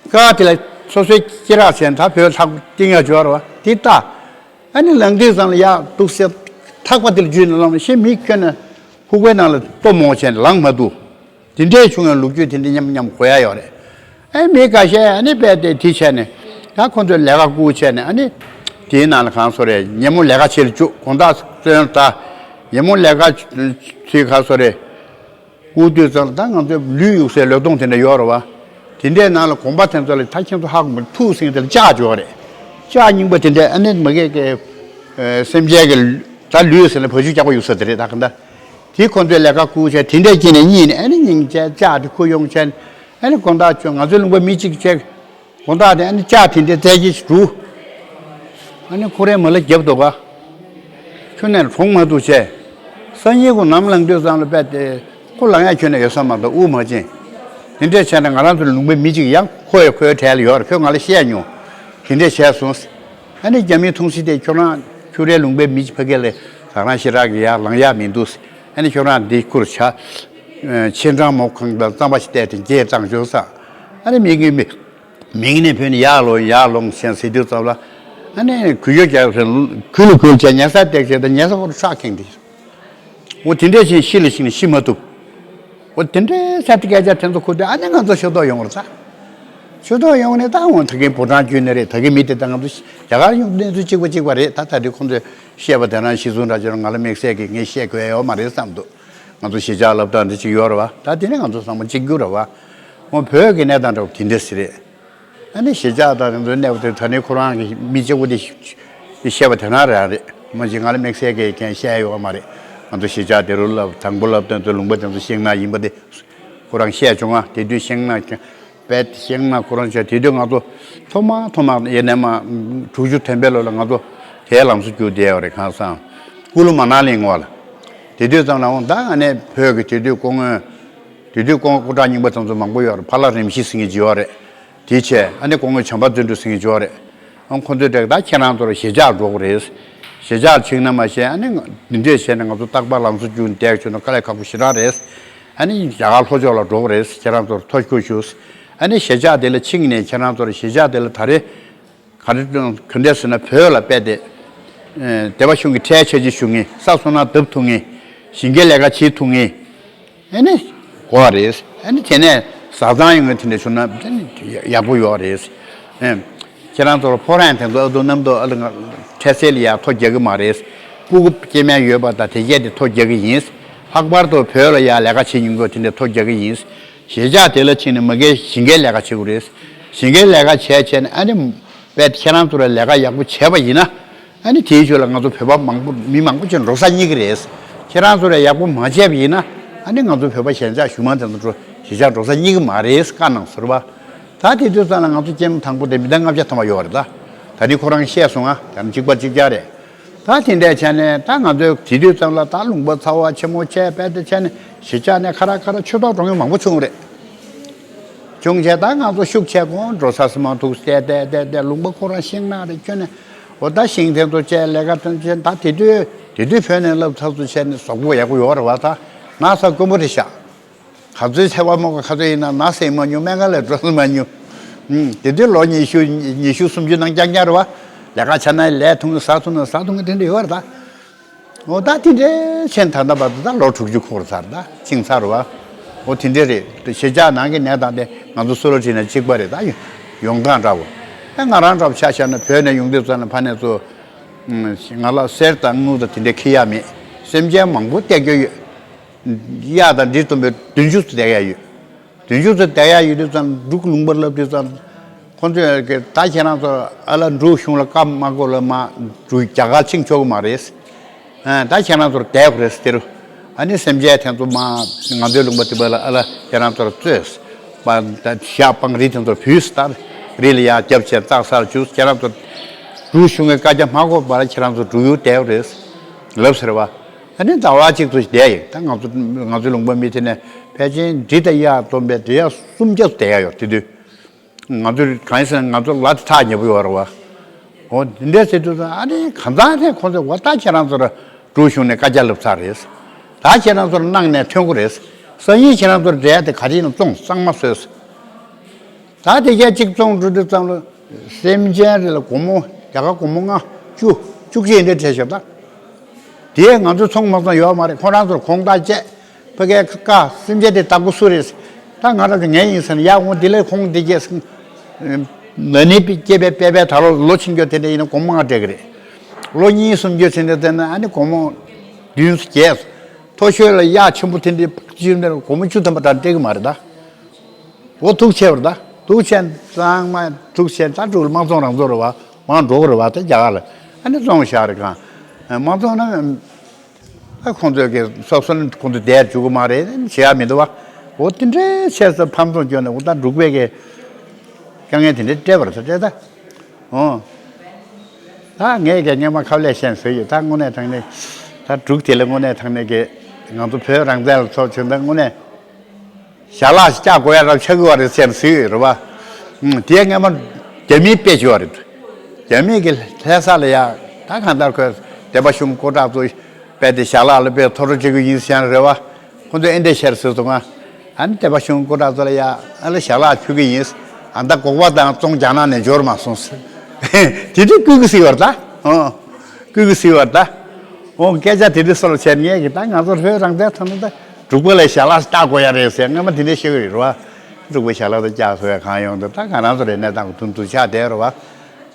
བཀག་དེ་ལ་སོ་སོའི་སྐེ་རགས་བྱས་ད་བོད་ལྷག་སྟེང་ཡར་འབྱོར་བ་དེ་ལྟ། ཨ་ནི་ལངས་དུས་ཙམ་ལ་ཡར་འདུག་སེ་ཐག་པ་དེ་ལ་འཇུས་ནས་ལངས་ནས་ཤེས་མི་ཁྱོན་ནས་ཕུག་པའི་ནང་ལ་ལྟོ་མོ་བྱས་ནས་ལངས་མ་ཐུབ། དེ་འདྲའི་བྱུང་བའི་ལོ་རྒྱུས་དེ་འདྲ་མཉམ་མཉམ་གོ་ཡ་ཡོད་རེད། ཨེ་མི་འགའ་ཤས་ཨ་ནི་དཔེ་དེ་དེ་བྱས་ནས་ད་ཁོ་ཚོས་ལས་ཀ་བསྐུར་བྱས་ནས་ཨ་ནི་དེའི་ནང་ལ་གང་སོ་རེད། ཉིན་མོ་ལས་ཀ་བྱེད་ལ་བཅུག་དགོང་དག་བཙོན་ད། ཉིན་མོ་ལས་ཀ་བྱེད་གང་སོ་རེད། བསྐུར་དུས་ཙམ་ལ་ད་ང་ཚོའི་ལུས་ཡུག་སའི་ལུས་སྟོང་དེ་འདྲ་ཡོད་རེད་བ། དེ་འདྲའི་ནང་ལ་དགོན་པ་དེ་ཚོ་ལ་ད་ཁྱེད་ཚོ་ཧ་གོ་མ་ཐུག་ཟིན་དེ་ལ་ལྕགས་འཇོག་རེད། ལྕགས་རྙིང་པ་དེ་འདྲའི་ཨ་ནི་མ་གི་གི་སེམས་ཅན་གྱི་ད་ལུས་ཟེར་ན་བ་ཕྱུགས་སྐྱག་པ་ཡུག་ས་དེ་རེད། ད་ག་འདྲ་དེ་ཁོ་ཚོས་ལས་ཀ་བསྐུར་བྱས་དེ་འདྲའི་སྐྱེས་ནས་གཉིད་ནས་ཨ་ནི་སྙིང་རྗེ་ལྕགས་དེ་ཁུར་ཡོང་བྱས་ཨ་ནི་དགོང་དག་ཁྱོད་ང་ཚོའི་ལུང་པ་མི་གཅིག་བྱས། དགོང་དག་དེ་ཨ་ནི་ལྕགས་དེ་འདྲའི་རྩལ་གྱིས་འགྲུལ། ཨ་ནི་ཁོ་རའི་མ་ལ་རྒྱབ་འདུག་ག་ཁྱོན་ནས་གྲོངས་མ་ཐུབ་བྱས། སང་ཉིན་ཁོ་ནམ་ལངས་དུས་ཙམ་ལ་དཔེ་དེ་ཁོ་ལངས་ཡ་ཁྱོན་ནས་ཡོད་ས་མ་གཏོགས་དབུགས་མ་ཕྱིན། དེ་འདྲས་བྱས་ན་ང་རང་ཚོའི་ལུང་པའི་མི་གཅིག་ཡང་ཁོ་ཡི་ཁོའི་གྲལ་ལ་ཡོད་རེད། ཁོས་ང་ལ་བཤད་མྱོང་། དེ་འདྲས་བྱས་སོང་། ཨ་ནི་རྒྱ་མིའི་མཐོང་སྲིད་དེ་ཁྱོད་རང་ཁྱོད་རའི་ལུང་པའི་མི་གཅིག་ཕ་གི་ལ་ཟ་ཁང་ཞེ་དྲག་གི་ཡར་ལངས་ཡ་མི་འདུག་ཨ་ནི་ཁྱོད་རང་འདི་ཁུར་བྱ། ཆེ་འབྲང་མོ་གང་དང་གཙང་པ་ཞིག་བལྟས་ཏེ་འགྱེལ་བཏང་ཤོག་ས། ཨ་ནི་མི་གི་མི། མིང་ནས་བོས་ནས་ཡར་ལོངས་ཡར་ལོངས་ཞེས་ཟེར་དུས་ཙམ་ལ། ཨ་ནི་གུ་ཡོ་རྒྱག་ཟེར། གུ་ལུ་གུ་ལུ་བྱས་ཉལ་ས་བཏེགས་བྱས་ད་ཉལ་ས་ཁོ་ར་ཧྲག་ཁེངས་ཏེ། འོ་དེ་འདྲས་ཤིང་ཤི་ལ་ཤིང་ནས་ཤི་མ་ཐུབ། འོ་དེ་འདྲས་ས་དེ་སྐད་ཆ་དེ་ཚོ་ཁུར་དུས་ཨ་ནི་ང་ཚོ་ཤོ་ཏོག་ཡོང་བར་ཚ། ཤོ་ཏོག་ཡོང་ནས་ད་འོ་ད་གིན་བུ་ཀྲང་བརྒྱུད་ནས་རེད། ད་གིན་མི་དེ་ད་ང་ཚོ་རྒྱ་གར་ཡོང་གནས་ཚུལ་གཅིག་པ་གཅིག་པ་རེད། ད་ད་དེ་ཁོང་ཚོས་བཤད་པ་དེ་རང་གཞི་བཟུང་འདྲ་ཅིག་ང་ལ་དམིགས་བསལ་གྱིས་ངས་བཤད་དགོས་ཡོད་མ་རེད་བསམ་འདུག་ང་ཚོ་གཞིས་ཆགས་སློབ་གྲྭ་འདི་གཅིག་ཡོད་རེད་བ། ད་དེ་ནི་ང་ཚོ་ཚང་མ་གཅིག་གྱུར་རེད་བ། འོ་བོད་ཀྱི་གནས་སྟངས་འདྲ་བོ་དེ་འདྲ་ཞིག་རེད། ཨ་ནི་གཞིས་ཆགས་དང་དེ་ཚོའི་གནས་བབ་དེ་ད་ནི་ཁོ་རང་གི་མི་གཅིག་པོ་དེ་བཤད་པ་དེ་རང་རང་རེད། མ་གཞི་ང་ལ་དམིགས་བསལ་གྱི་མཁན་བཤད་ཡོད་མ་རེད། ང་ཚོ་གཞིས་ཆགས་དེ་རུ་སློབ་དང་པོ་སློབ་སྟོན་ཚོ་ལུང་པ་དེ་ཚོ་ཤིང་ནགས་ཡིན་པ་དེ་ཁོ་རང་བཤད་བྱུང་བ། དེ་དུས་ཤིང་ནགས་ཀྱང་དཔེ་ཤིང་ནགས་ཁོ་རང་བཤད། དེ་དུས་ང་ཚོ་ཐོག་མ་ཐོག་མ་ཡིན་ནས་མ་དྲུག་ཅུ་ཐམ་པའི་ལོ་ལ་ང་ཚོ་དེའི་ལམ་སང་རྒྱུགས་བསྡད་ཡོད་རེད། གང་སང་ཀུ་ལུ་མ་ན་ལི་ངོ་ལ། དེ་དུས་ཙམ་ལ་འོང་ད་ཨ་ནི་བོད་ཀྱི་དེ་དུས་སྐུ་ངོ། དེ་དུས་སྐུ་ངོ་སྐུ་དྲག་རྙིང་པ་དེ་ཚོ་མང་པོ་ཡོད་རེད། ཕ་ལྷ་རིན་པོ་ཆེ་ཟེར་མཁན་ཅིག་ཡོད་རེད། དེའི་ཆེད་ཨ་ནི་སྐུ་ངོ་བྱམས་པ་བརྩོན་འགྲུས་ཟེར་མཁན་ཅིག་ཡོད་རེད། ཨང་ཁོང་ཚོས་དྲན་ད་ཁྱེད་རང་ཚོར་གཞིས་ཆགས་འགྲོ་གི་རེད། གཞིས་ཆགས་ཕྱིན་ན་མ་ཤེས། ཨ་ནི་འདི་འདྲས་བྱས་ནས་ང་ཚོ་རྟག་པར་ལམ་སང་རྒྱུགས་བསྡད་བྱུང་ན་དཀའ་ལས་ཁག་པོ་ཞེ་དྲག་རེད། ཨ་ནི་རྒྱ་གར་ལྷོ་ཕྱོགས་ལ་འགྲོ་གི་རེད། ཁྱེད་རང་ཚོར་ཐུགས་ཁུར་ཞུ། ཨ་ནི་གཞིས་ཆགས་དེ་ལ་ཕྱིན་ནས་ཁྱེད་རང་ཚོར་གཞིས་ཆགས་དེ་ལ་ད་རེས་ག་རེ་ག་འདྲས་ཟེར་ན་བོད་ལ་དཔེ་དེ། སྡེ་པ་གཞུང་གི་ཁྲལ་ཆ་ཅིག་ཞུ་མཁན། ས་སོ་ནག་བརྡབ་ཐུབ་མཁན། ཞིང་ཁའི་ལས་ཀ་བྱེད་ཐུབ་མཁན། ཨ་ནི་དགོས་པ་རེད། ཨ་ནི་དེ་ནས་བཟའ་ཚང་ཡོང་མཁན་དེ་འདྲ་བྱུང་ན་ཨ་ནི་ཡག་པོ་ཡོད་རེད། ཨེ། ཁྱེད་རང་ཚོར་ཕོ་བྲང་དེ་ཚོ་ཨ་ཏོ་གནམ་ཏོ་ཨ་ལ་ང་འཕྲལ་སེལ་ལ་ཡ་ཐོ་རྒྱག་གི་མ་རེད། སྤུ་གུ་སྐྱེ་དམན་ཡོད་པ་དང་དེ་གས་དེ་ཐོ་རྒྱག་གི་ཡིན། ལྷག་པར་དུ་བོད་ལ་ཡ་ལས་ཀ་བྱེད་མྱོང་མཁན་དེ་འདྲ་ཐོ་རྒྱག་གི་ཡིན། གཞིས་ཆགས་དེ་ལ་ཕྱིན་ནས་མ་གིར་ཞིང་ཁའི་ལས་ཀ་བྱེད་དགོས་རེད། ཞིང་ཁའི་ལས་ཀ་བྱས་བྱས་ནས་ཨ་ནི། དཔེ་ཁྱེད་རང་ཚོ་ལ་ལས་ཀ་ཡག་པོ་བྱས་པ་ཡིན་ན། ཨ་ནི་དེའི་ཞོར་ལ་ང་ཚོ་བོད་པ་མང་པོ་མི་མང་པོ་ཅིག་འགྲོ་ས་རྙེད་ཀྱི་རེད། ཁྱེད་རང་ཚོ་ལ་ཡག་པོ་མ་བྱས་པ་ཡིན་ན། ཨ་ནི་ང་ཚོ་བོད་པ་གཞན་ཆགས་གཞུང་མང་དེ་ཚོ་འགྲོ་གཞིས་ཆགས་འགྲོ་ས་རྙེད་ཀྱི་མ་རེད་བཀའ་གནང་ཟེར་བ། ད་དེ་དུས་ཙམ་ལ་ང་ཚོ་སྐྱེས་མ་དང་པོ་དེ་མི་ཟླ་ལྔ་བརྒྱ་ཐམ་པ་ཡོད་རེད་ད། ད་ནི་ཁོ་རང་བཤད་སོང་ང་། ད་ནི་གཅིག་པ་གཅིག་རྐྱང་རེད། ད་དེ་འདྲས་བྱས་ནས་ད་ང་ཚོས་དེ་དུས་ཙམ་ལ་ད་ལུང་པ་ཚ་བ་ཆེན་མོ་བྱས་དཔེ་དེ་བྱས་ནས་གཞིས་ཆགས་ནས་ཁ་ར་ཁ་ར་ཆོས་ཐོག་འགྲོ་མཁན་མང་པོ་བྱུང་རེད། བྱུང་བྱས་ད་ང་ཚོ་ཤུགས་ཆེ་གོང་འགྲོ་ས་སི་མ་ཐུག་བལྟས་བལྟས་བལྟས་བལྟས་ལུང་པ་ཁོ་རང་ཤིང་ནགས་རེ་ཁྱོན་ནས་འོ་ད་ཤིང་དེ་ཚོ་བཅད་ལས་ཀ་དོན་ཆེན་ད་དེ་དུས་དེ་དུས་བོད་ནས་སློབ་ཚགས་ཚུད་བྱས་ནས་གཟུགས་པོ་ཡག་པོ་ཡོད་རེད་བ། ད་ན་ཚ་དཀོན་པོ་རེད་ཤག་ག་ཚོད་ཚེ་བ་མོ་ག་ག་ཚོད་ཡིན་ན་ན་ཟེར་མ་མྱོང་། སྨན་ཁང་ལ་འགྲོ་ས་མ་མྱོང་། ཨུམ། དེ་དུས་ལོ་ཉི་ཤུ་ཉི་ཤུ་སུམ་ཅུ་ནང་རྐྱང་རྐྱང་རེད་བ། ལས་ཀ་བྱས་ན་ལས་ཐུང་ཟ་ཐུང་ན་ཟ་ཐུང་གི་དེ་འདྲ་ཡོད་རེད་ད། འོ་ད་དེ་འདྲའི་ཆེན་ད་ལྟ་བར་དུ་ད་ལོ་དྲུག་ཅུ་འཁོར་ཚར་ད་ཕྱིན་ཚར་བ། འོ་དེ་འདྲའི་རེད་དེ་གཞིས་ཆགས་ནང་གི་གནས་སྟངས་དེ་ང་ཚོ་སུ་ལ་དྲིས་ན་གཅིག་པ་རེད་ད། ཡོང་སྟངས་འདྲ་བོ། ཨ་ང་རང་འདྲ་བོ་ཆ་བཞག་ན་བོད་ནས་ཡོང་དུས་ཙམ་ལ་ཕ་ནས་ཚོ། ང་ལ་གསེར་དང་དངུལ་དང་དེ་འདྲའི་ཁེ་ཡ་མེད། སེམས་ཅན་མང་པོ་སྟེར་རྒྱུ་ཡོད། གཡག་དང་འབྲི་གཏུམ་པའི་བདུན་ཅུ་ཙམ་སྟེར་ཡ་ཡོད། བདུན་ཅུ་ཙམ་བསྡད་ཡ་ཡོད་དུས་ཙམ་འབྲུག་ལུང་པར་སླེབས་དུས་ཙམ། ཁོང་ཚོས་ཀྱི་ད་ཁྱེད་རང་ཚོ་ཨ་ལ་འབྲུག་གཞུང་ལ་བཀའ་མ་བསྒོ་ལ་མ་འབྲུག་རྒྱ་གར་ཕྱིན་ཆོག་གི་མ་རེད། ཨ་ད་ཁྱེད་རང་ཚོར་བསྡད་དགོས་རེད་ཟེར། ཨ་ནི་སེམས་ཅན་དེ་ཚོ་མ་ང་ཚོའི་ལུང་པ་དེ་པ་ལ་ཨ་ལ་ཁྱེད་རང་ཚོར་བཙོས། པ་ད་ཞག་པང་རི་དེ་ཚོར་བུས་ལྟར་རི་ལ་ཡར་རྒྱབ་བྱས་བཙག་སར་བཅུག་ཁྱེད་རང་ཚོ་འབྲུག་གཞུང་གི་བཀའ་རྒྱ་མ་གོ་བར་ཁྱེད་རང་ཚོ་འབྲུག་ཡུལ་བསྡད་དགོས་རེད་ལབ་ཟེར་བ། ད་ནི་ཟླ་བ་གཅིག་ཙམ་ཞིག་བསྡད་ཡོད། ད་ང་ཚོ་ང་ཚོའི་ལུང་པ་མི་དེ་ནས་ཕལ་ཆེར་འབྲི་དང་གཡག་བསྡོམས་པས་འབྲི་གཡག་སུམ་བརྒྱ་བསྡད་ཡག་ཡོད་དེ་དུས། ང་ཚོས་གང་ཡིན་ཟེར་ན་ང་ཚོ་ལ་དེ་ཐག་ཉེ་པོ་ཡོད་རེད་བ། འོ་དེ་འདྲ་ཟེར་དུས་ཙང་ཨ་ནི་གང་ཟག་དེ་ཁོང་ཚོས་འོ་ད་ཁྱེད་རང་ཚོར་འབྲུག་གཞུང་ནས་བཀའ་རྒྱ་བསླབས་ཚར་རེད། ད་ཁྱེད་རང་ཚོར་གནང་ནས་ཐོན་གྱི་རེད། སང་ཉིན་ཁྱེད་རང་ཚོར་འབྲེལ་ཡག་དེ་ག་རེ་ཡིན་ན་བཙོང་གཙང་མ་བཟོས། ད་དེ་གས་གཅིག་བཙོང་འགྲོ་དུས་ཙམ་ལ་སེམས་ཅན་རེ་ལ་སྒོར་མོ་རྒྱ་གར་སྒོར་མོ་ལྔ་བཅུ་བཅུ་གཅིག་འདྲ་སྤྲད་ཤག་ད། དེས་ང་ཚོས་ཚོང་མ་བཙོང་ཡོད་མ་རེད། ཁོ་རང་ཚོར་གོང་ཐག་བཅད། ཕ་གའི་ཀ་སེམས་ཅན་དེ་བདག་པོ་སུ་རེད། ད་ང་རང་ཚོ་ངའི་ཡིན་ཟེར་ན་ཡ་འོང་དེ་ལས་ཁོང་དེ་གས་ན་ནི་སྐྱེས་པའི་པའི་པའི་ད་ལོ་ལོ་ཆུང་རྒྱུ་དེ་འདྲ་ཡིན་ན་སྒོར་མོ་ལྔ་སྤྲད་ཀྱི་རེད། ལོ་གཉིས་གསུམ་རྒྱུ་དེ་འདྲ་བསྡད་ན་ཨ་ནི་སྒོར་མོ་བདུན་བརྒྱད། མཐོ་ཤོས་ལ་གཡག་ཆེན་པོ་དེ་འདྲའི་སྤྱིར་ན་སྒོར་མོ་བཅུ་ཐམ་པ་ད་སྤྲད་ཀྱི་མ་རེད་ད། འོ་ཐུགས་ཆེ་བར་ད། ཐུགས་ཆེ་ཚང་མ་ཐུགས་ཆེ་ད་འབྲུག་ལ་དམག་བཙོང་རང་བཙོང་རེད་བ། མང་འགྲོ་གི་རེད་བ་ད་རྒྱ་གར་ལ། ཨ་ནི་བཙོང་བཞག་རེད་གང་། དམག་བཙོང་ན། ཨ་ཁོང་ཚོས་ཀྱི་སོ་སོ་ནི་ཁོང་ཚོ་བསྡད་འཇུག་གི་མ་རེད་བྱེད་ཡ་མི་འདུག་བ། འོ་དེ་འདྲའི་ཆེ་ས་ཕམ་ཚོང་སྐྱོན་ནས་འོ་ད་འབྲུག་པས་ཀྱི་དཀའ་ངལ་དེ་འདྲའི་སྤྲད་པ་རེད་ད་སྤྲད་ད། འོ། ད་ངས་ཀྱི་སྔོན་མ་ཁ་ལས་བཤད་ཟེར་ཡོད་ད་དངོས་གནས་དྲང་གནས། ད་འབྲུག་དེ་ལ་དངོས་གནས་དྲང་གནས་ཀྱི་ང་ཚོ་བོད་རང་བཙན་ལ་ཚོགས་ཆེན་ད་དངོས་གནས། ཞལ་ལག་ཅིག་བཀྱག་དགོས་ཡ་རབས་ཆགས་ཀྱི་བ་རེད་ཟེར་ཟེར་རེད་བ། ཨུམ། དེ་སྔ་མ་རྒྱ་མིས་སྤེལ་བྱས་པ་རེད། རྒྱ་མིས་ཀྱི་ལྷ་ས་ལ་ཡ་ད་གང་ལྟར་ཁོས་སྡེ་པ་གཞུང་སྐུ་དྲག་ཚོ་སྤེལ་ཏེ་ཞལ་ལག་ལ་དཔེ་ཐོ་རོ་བྱེད་ཀྱི་ཡིན་ཟེར་རེད་བ། ཁོ་ཚོས་ཨེ་འདྲས་བཤད་ཟེར་སོང་ང་། ཨ་ནི་སྡེ་པ་གཞུང་སྐུ་དྲག་ཚོ་ལ་ཡ་ཨ་ལ་ཞལ་ལག་ཕུལ་གྱི་ཡིན། ཨ་ད་འགོག་པ་དང་བཙོང་རྒྱ་ནག་ནས་འབྱོར་མ་སོང་ཟེར། དེ་དུས་བསྐུལ་གྱི་ཟེར་བ་རེད་ད། ཨོ། བསྐུལ་གྱི་ཟེར་བ་རེད་ད། འོ་སྐད་ཆ་དེ་འདྲ་སོགས་ལ་བྱས་ངས་ཀྱི་ད་ང་ཚོ་བོད་རང་བཙན་ཐོན་ན་ད་འབྲུག་པ་ལ་ཞལ་ལག་བཀྱག་དགོས་ཡ་རེད་ཟེར་སྔོན་མ་དེ་འདྲ་བཤད་ཀྱི་རེད་རོ། འབྲུག་པའི་ཞལ་ལག་ད་བཀྱག་སོ་ཡ་གང་ཡོང་འདུག་ད་ང་རང་ཚོ་རེ་གནས་སྟངས་ཀྱི་དུམ་དུ་ཆགས་བསྡད་རོ་བ།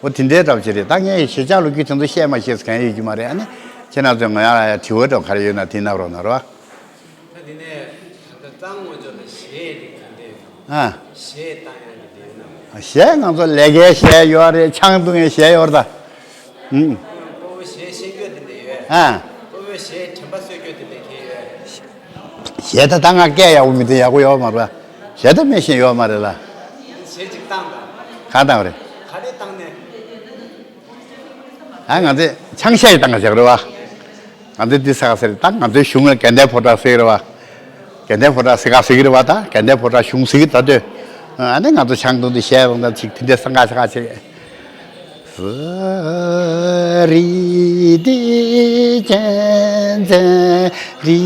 འོ་དེ་འདྲའི་འདྲ་བ་ཅིག་རེད་ད་ངས་གཞིས་ཆགས་ལོ་རྒྱུས་དེ་ཚོ་བཤད་མ་ཤེས་ཟེར་མཁན་ཡོད་ཀྱི་མ་རེད་ཨ་ནི་ཁྱེད་རང་ཚོས་ང་ཡ་ལ་ཡ་དྲི་བ་འདྲ་ག་རེ་ཡོད་ན་དེ་གནང་རོགས་གནང་རོ། ད་དེ་ནས་ད་ལྟ་གཙང་དངོས་ཕྱོགས་ལ་གཞས་དེ་ག་འདྲ་ཡོད་ཨ། གཞས་བཏང་ཡ་གི་དེ་ཡོད་ན། གཞས་ང་ཚོ་ལས་ཀའི་གཞས་ཡོད་རེད། ཆང་བཏུང་ཡའི་གཞས་ཡོད་རེད་ད། ཨུམ། སྤོ་བོ་གཞས་ཤེས་རྒྱུ་དེ་འདྲ་ཡོད། ཨ། སྤོ་བོའི་གཞས་དྲན་པ་གསོས་རྒྱུ་དེ་འདྲ་གང་ཡོད། གཞས་ད་ད་ང་སྐད་ཡག་པོ་མི་འདུག་ཡག་པོ་ཡོད་མ་རེད། གཞས་ད་མི་ཤེས་ཡོད་མ་རེད་ལ། གཞས་གཅིག་བཏང་དང་། གང་བཏང་རེད། ག་རེ་བཏང་ནས། ཨ་ང་ཚོས་ཆང་གཞས་ཤིག་བཏང་ག་བཞག་རེད་བ། ང་ཚོས་འདི་ཟེར་ག་ཟེར་ད་ང་ཚོའི་གཞུང་ལ་དགའ་ལྡན་ཕོ་བྲང་ཟེར་གི་རེད་བ། དགའ་ལྡན་ཕོ་བྲང་ཟེར་ག་ཟེར་གི་རེད་བ་ད་དགའ་ལྡན་ཕོ་བྲང་གཞུང་ཟེར་གི་ད་ལྟོས། ཨ་ནི་ང་ཚོ་ཆང་བཏུང་དུས་གཞས་རོང་ད་ཅིག་དེ་འདྲའི་སང་ག་ཆ་ག་ཆེ། ས་རི་ཏི་གྱན་ཚན་རི་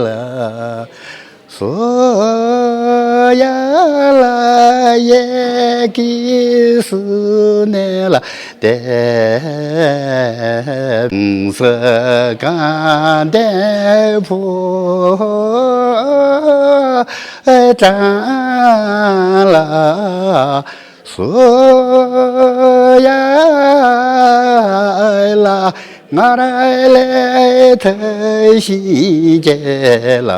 ལ། སོ་ཡ་ལ་ཡེ་ཀི་སུ་ནེ་ལ་ཏེ་ས་ག་འདེ་ཕོ་ཀྲང་ལ། སོ་ཡ་ལ་ང་ར་ལེ་ཐ་ཤི་ཅེ་ལ་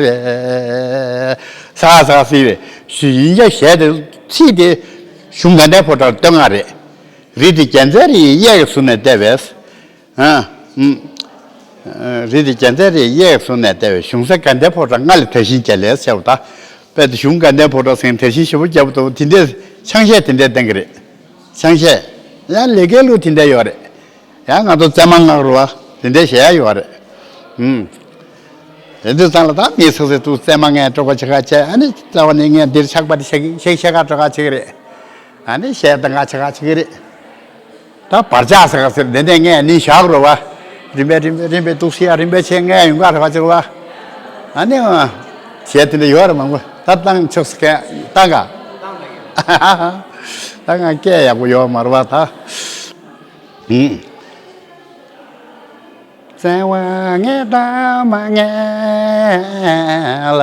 བེ། ས་ས་སི་བེ་ཞི་ཡིན་ཡ་ཞེས་དེ་ཚིག་དེ་གཞུང་དགའ་ལྡན་ཕོ་བྲང་སྟོད་མངའ་རེད། རི་དེ་རྒྱལ་མཚན་རི་ཡི་གཡས་ཀྱི་ཟུར་ནས་བལྟས་པས། ཨ། ཨུམ། རི་དེ་རྒྱལ་མཚན་རི་ཡི་གཡས་ཀྱི་ཟུར་ནས་བལྟས་པས་གཞུང་ས་དགའ་ལྡན་ཕོ་བྲང་མངའ་ལས་དར་ཞིང་རྒྱས་ལས་ཟེར་བ་ད། དཔེ་དེ་གཞུང་དགའ་ལྡན་ཕོ་བྲང་ཟེར་མཁན་དར་ཞིང་ཞེ་པོ་རྒྱས་པོ་འདུག་དེ་འདྲའི་ཆང་གཞས་དེ་འདྲའི་བསྟན་གྱི་རེད། ཆང་གཞས། ཡང་ལས་ཀའི་གླུ་དེ་འདྲ་ཡོད་རེད། ཡང་ང་ཚོ་བཙན་མ་སྔགས་རུ་བ་དེ་འདྲའི་གཞས་ཡང་ཡོད་རེད། ཨུམ། དེ་དུས་ཙང་ལ་ད་མི་སོ་སོའི་དུས་བཙན་མ་ངས་སྤྲོ་ག་ཆེ་ག་བྱས་ཨ་ནི་རྩ་བ་ནས་ངས་འདིར་ཆག་པ་དེ་ཤེག་ཤེག་ཤེག་ག་སྤྲོ་ག་བྱེད་ཀྱི་རེད། ཨ་ནི་གཞས་གཏང་ག་ཆེ་ག་བྱེད་ཀྱི་རེད། ད་བར་ཆགས་ཟེར་ག་ཟེར་འདི་ནས་ངས་ནི་བཞག་རོ་བ། རིམ་པས་རིམ་པས་རིམ་པས་འདུག་སེ་ཡ་རིམ་པས་བྱས་ངས་ཡོང་ག་རེ་བ་བྱེད་རོ་བ། ཨ་ནི་ཨ། གཞས་དེ་འདྲ་ཡོད་རེད་མང་པོ་ད་བཏང་ཆོག་ཟེར་མཁན་བཏང་ག་ད་ང་སྐད་ཡག་པོ་ཡོད་མ་རེད་བ་ད། ཨུམ། བཙན་བ་ངས་དང་མ་ངས་ལ།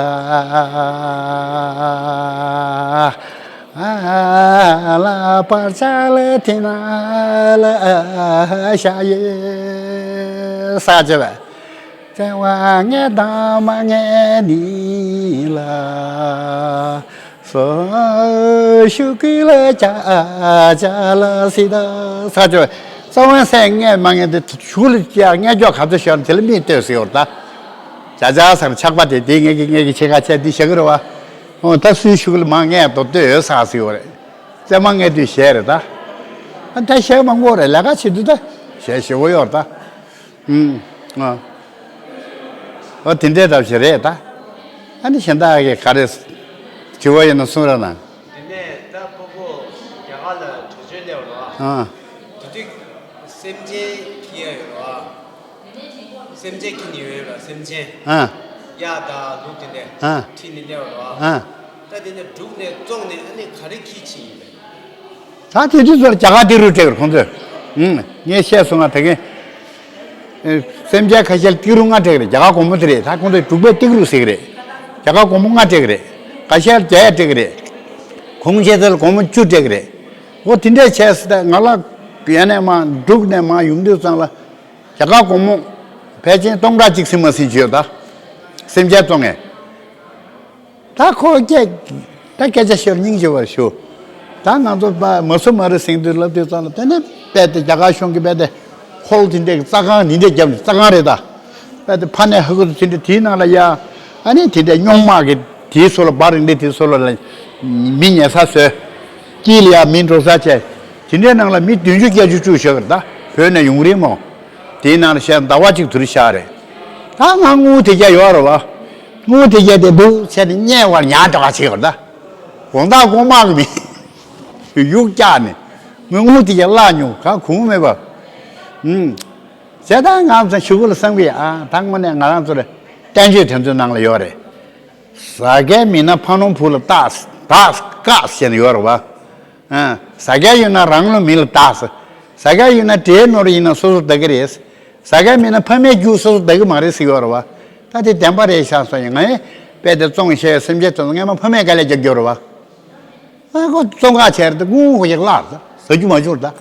ལ་བར་ཆ་ལ་དེ་ན་ལ་ཤ་ཡོད་ས་ཅེ་བས། བཙན་བ་ངས་དང་མ་ངས་ནི་ལ། སོ་ཤུ་ཀི་ལ་ཅ་ཅ་ལ་སི་ད་ས་ཅོ། ས་བོན་སེ་ངས་མ་ངས་དེ་ཤུ་ལ་ཅ་ངས་ཅོ་ག་ཚོད་ཤོར་དེ་ལ་མི་ལྟོས་སི་ཡོར་ད། ཅ་ཅ་སར་ཆག་པ་དེ་དེ་ངས་ཀྱི་ངས་ཀྱི་ཆེ་ཁ་ཆེ་དེ་ཤ་གི་ར་བ། ཨོ་ད་སུའི་ཤུ་ཀི་ལ་མ་ངས་དོ་ལྟོས་ཡོད་ས་སི་ཡོར་རེད། ཙེ་མ་ངས་དུས་ཤེས་རེད་ད། ཨ་ད་བཤད་མང་པོ་རེད། ལས་ཀ་བྱེད་དུས་ད་བཤད་ཞེ་པོ་ཡོད་རེད་ད། ཨུམ། ཨ། ཨོ་དེ་འདྲའི་ཐབས་ཤེས་རེད་ད། ཨ་ནི་གཞན་དག་གིས་ག་རེ་དྲི་བ་ཡོད་ན་གསུང་རོགས་གནང་། དེ་ནས་ད་སྤུ་གུ་རྒྱ་གར་ལ་བྲོས་བྱོལ་སླེབས་རོགས། ཨ། དེ་དུས་སེམས་ཅན་ཁྱེར་ཡ་ཡོད་རོགས། སེམས་ཅན་ཁྱེར་ནས་ཡོད་རོགས། སེམས་ཅན། ཨ། གཡག་དང་ལུག་དེ་འདྲ། ཨ། ཁྱེར་ནས་སླེབས་རོགས། ཨ། ད་དེ་ནས་འབྲུག་ནས་བཙོངས་ནས་ཨ་ནི་ག་རེ་ཁྱེར་ཕྱིན་ཡིན་པས། ད་དེ་དུས་ཚོར་རྒྱ་གར་ཏི་རུ་སྤྲད་ཀྱི་རེད་ཁོང་ཚོས། ཨུམ། ངས་བཤད་སོང་ང་ད་གིན། ཨེ། སེམས་ཅན་ཁ་ཤས་ཏི་རུ་ལྔ་སྤྲད་ཀྱི་རེད། རྒྱ་གར་སྒོར་མོ་དེ་རེད། ད་ཁོང་ཚོས་འབྲུག་པའི་ཏི་རུ་ཟེར་གྱི་རེད། རྒྱ་གར་སྒོར་མོ་ལྔ་སྤྲད་ཀྱི་རེད། ཁ་ཤས་བརྒྱ་ཡ་སྤྲད་ཀྱི་རེད། གོང་ཆེ་ཚོ་ལ་སྒོར་མོ་བཅུ་སྤྲད་ཀྱི་རེད། འོ་དེ་འདྲས་བྱས་ཟེར་ད་ང་ལ་ཡ་ནས་མ་འབྲུག་ནས་མ་ཡོང་དུས་ཙང་ལ་རྒྱ་གར་སྒོར་མོ་ཕལ་ཆེར་སྟོང་ཕྲག་གཅིག་ཟིན་མ་ཟིན་བྱས་ཡོད་ད། སེམས་ཅན་བཙོང་ངས། ད་ཁོ་སྐད། ད་སྐད་ཆ་བཤད་སྙིང་རྗེ་བར་ཞུ། ད་ང་ཚོ་པ་མ་སུ་མ་རི་ཟིང་དུས་ལབ་དུས་ཙང་ལ་དེ་ནས་རྦད་དེ་རྒྱ་གར་གཞུང་གིས་རྦད་དེ་ཧོལ་དེ་འདྲའི་རྩྭ་ཁང་འདི་འདྲའི་བརྒྱབ་ནས། རྩྭ་ཁང་རེད་ད། རྦད་དེ་ཕ་ནས་ཧ་གོ་དུ་དེ་འདྲ་དེའི་ནང་ལ་ཡ། ཨ་ནི་དེ་འདྲའི་རྙོག་མ་གི་དེའི་སོ་ལ་འབའ་རིང་འདྲའི་དེའི་སོ་ལ་ལ་མི་ཉལ་ས་བཟོས། དཀྱིལ་ལ་ཡ་མི་འགྲོ་ས་བྱས། དེ་འདྲའི་ནང་ལ་མི་བདུན་ཅུ་བརྒྱད་ཅུ་བཅུག་བཞག་གི་རེད་ད། བོད་ནས་ཡོང་རིང་མོ། དེའི་ནང་ལ་བཤད་ཟླ་བ་གཅིག་དུ་རེ་བཞག་རེད། ད་ང་དངུལ་དེ་རྒྱ་ཡོད་རེད་བ། དངུལ་དེ་རྒྱ་དེ་འདུག་བྱས་ནས་བརྙས་པར་ཉར་འགྲོ་བ་བྱེད་ཡོད་རེད་ད། དགོང་དག་དགོང་དམག་གི་མི་ཡུག་བཀྱགས་ནས་ངས་དངུལ་དེ་རྒྱ་བརླག་མྱོང་། ག་གོང་མེད་པ། ཨུམ། བྱས་ད་ང་ཚོ་གཞུག་གུ་ལ་བསམ་གི་ཡ། ཨ། ད་དངོས་གནས་ང་རང་ཚོ་ལ་བསྟན་བཅོས་དེ་ཚོའི་ནང་ལ་ཡོད་རེད། ཟ་མཁན་མིན་ན་ཕ་ནོར་བུ་ལ་བདག་བདག་བཀག་ཟེར་ནས་ཡོད་རེད་བ། ཨ། ཟ་མཁན་ཡོད་ན་རང་ལོ་མི་ལ་བདག་ཟེར། ཟ་མཁན་ཡོད་ན་འདྲེའི་ནོར་ཡིན་ན་སོ་སོ་བདག་གི་རེད། ཟ་མཁན་མེད་ན་ཕ་མའི་རྒྱུ་སོ་སོ་བདག་གི་མ་རེད་ཟེར་གྱི་ཡོད་རེད་བ། ད་དེ་བདེན་པ་རེད་ཤག་སོང་ཡིན། ང་ཡིན་པས་དེ་བཙོང་བྱས་སེམས་ཅན་དེ་ཚོ་སྔས་མ་ཕ་མས་དཀའ་ལས་རྒྱབ་རྒྱུ་རེད་བ། ཨ་ཁོ་བཙོང་ཁ་བྱས་རེད་དེ་དངུལ་ཁོ་ཡག་བརླག་རེད། ཟ་རྒྱུ་མ་བྱུང་རེད་ད།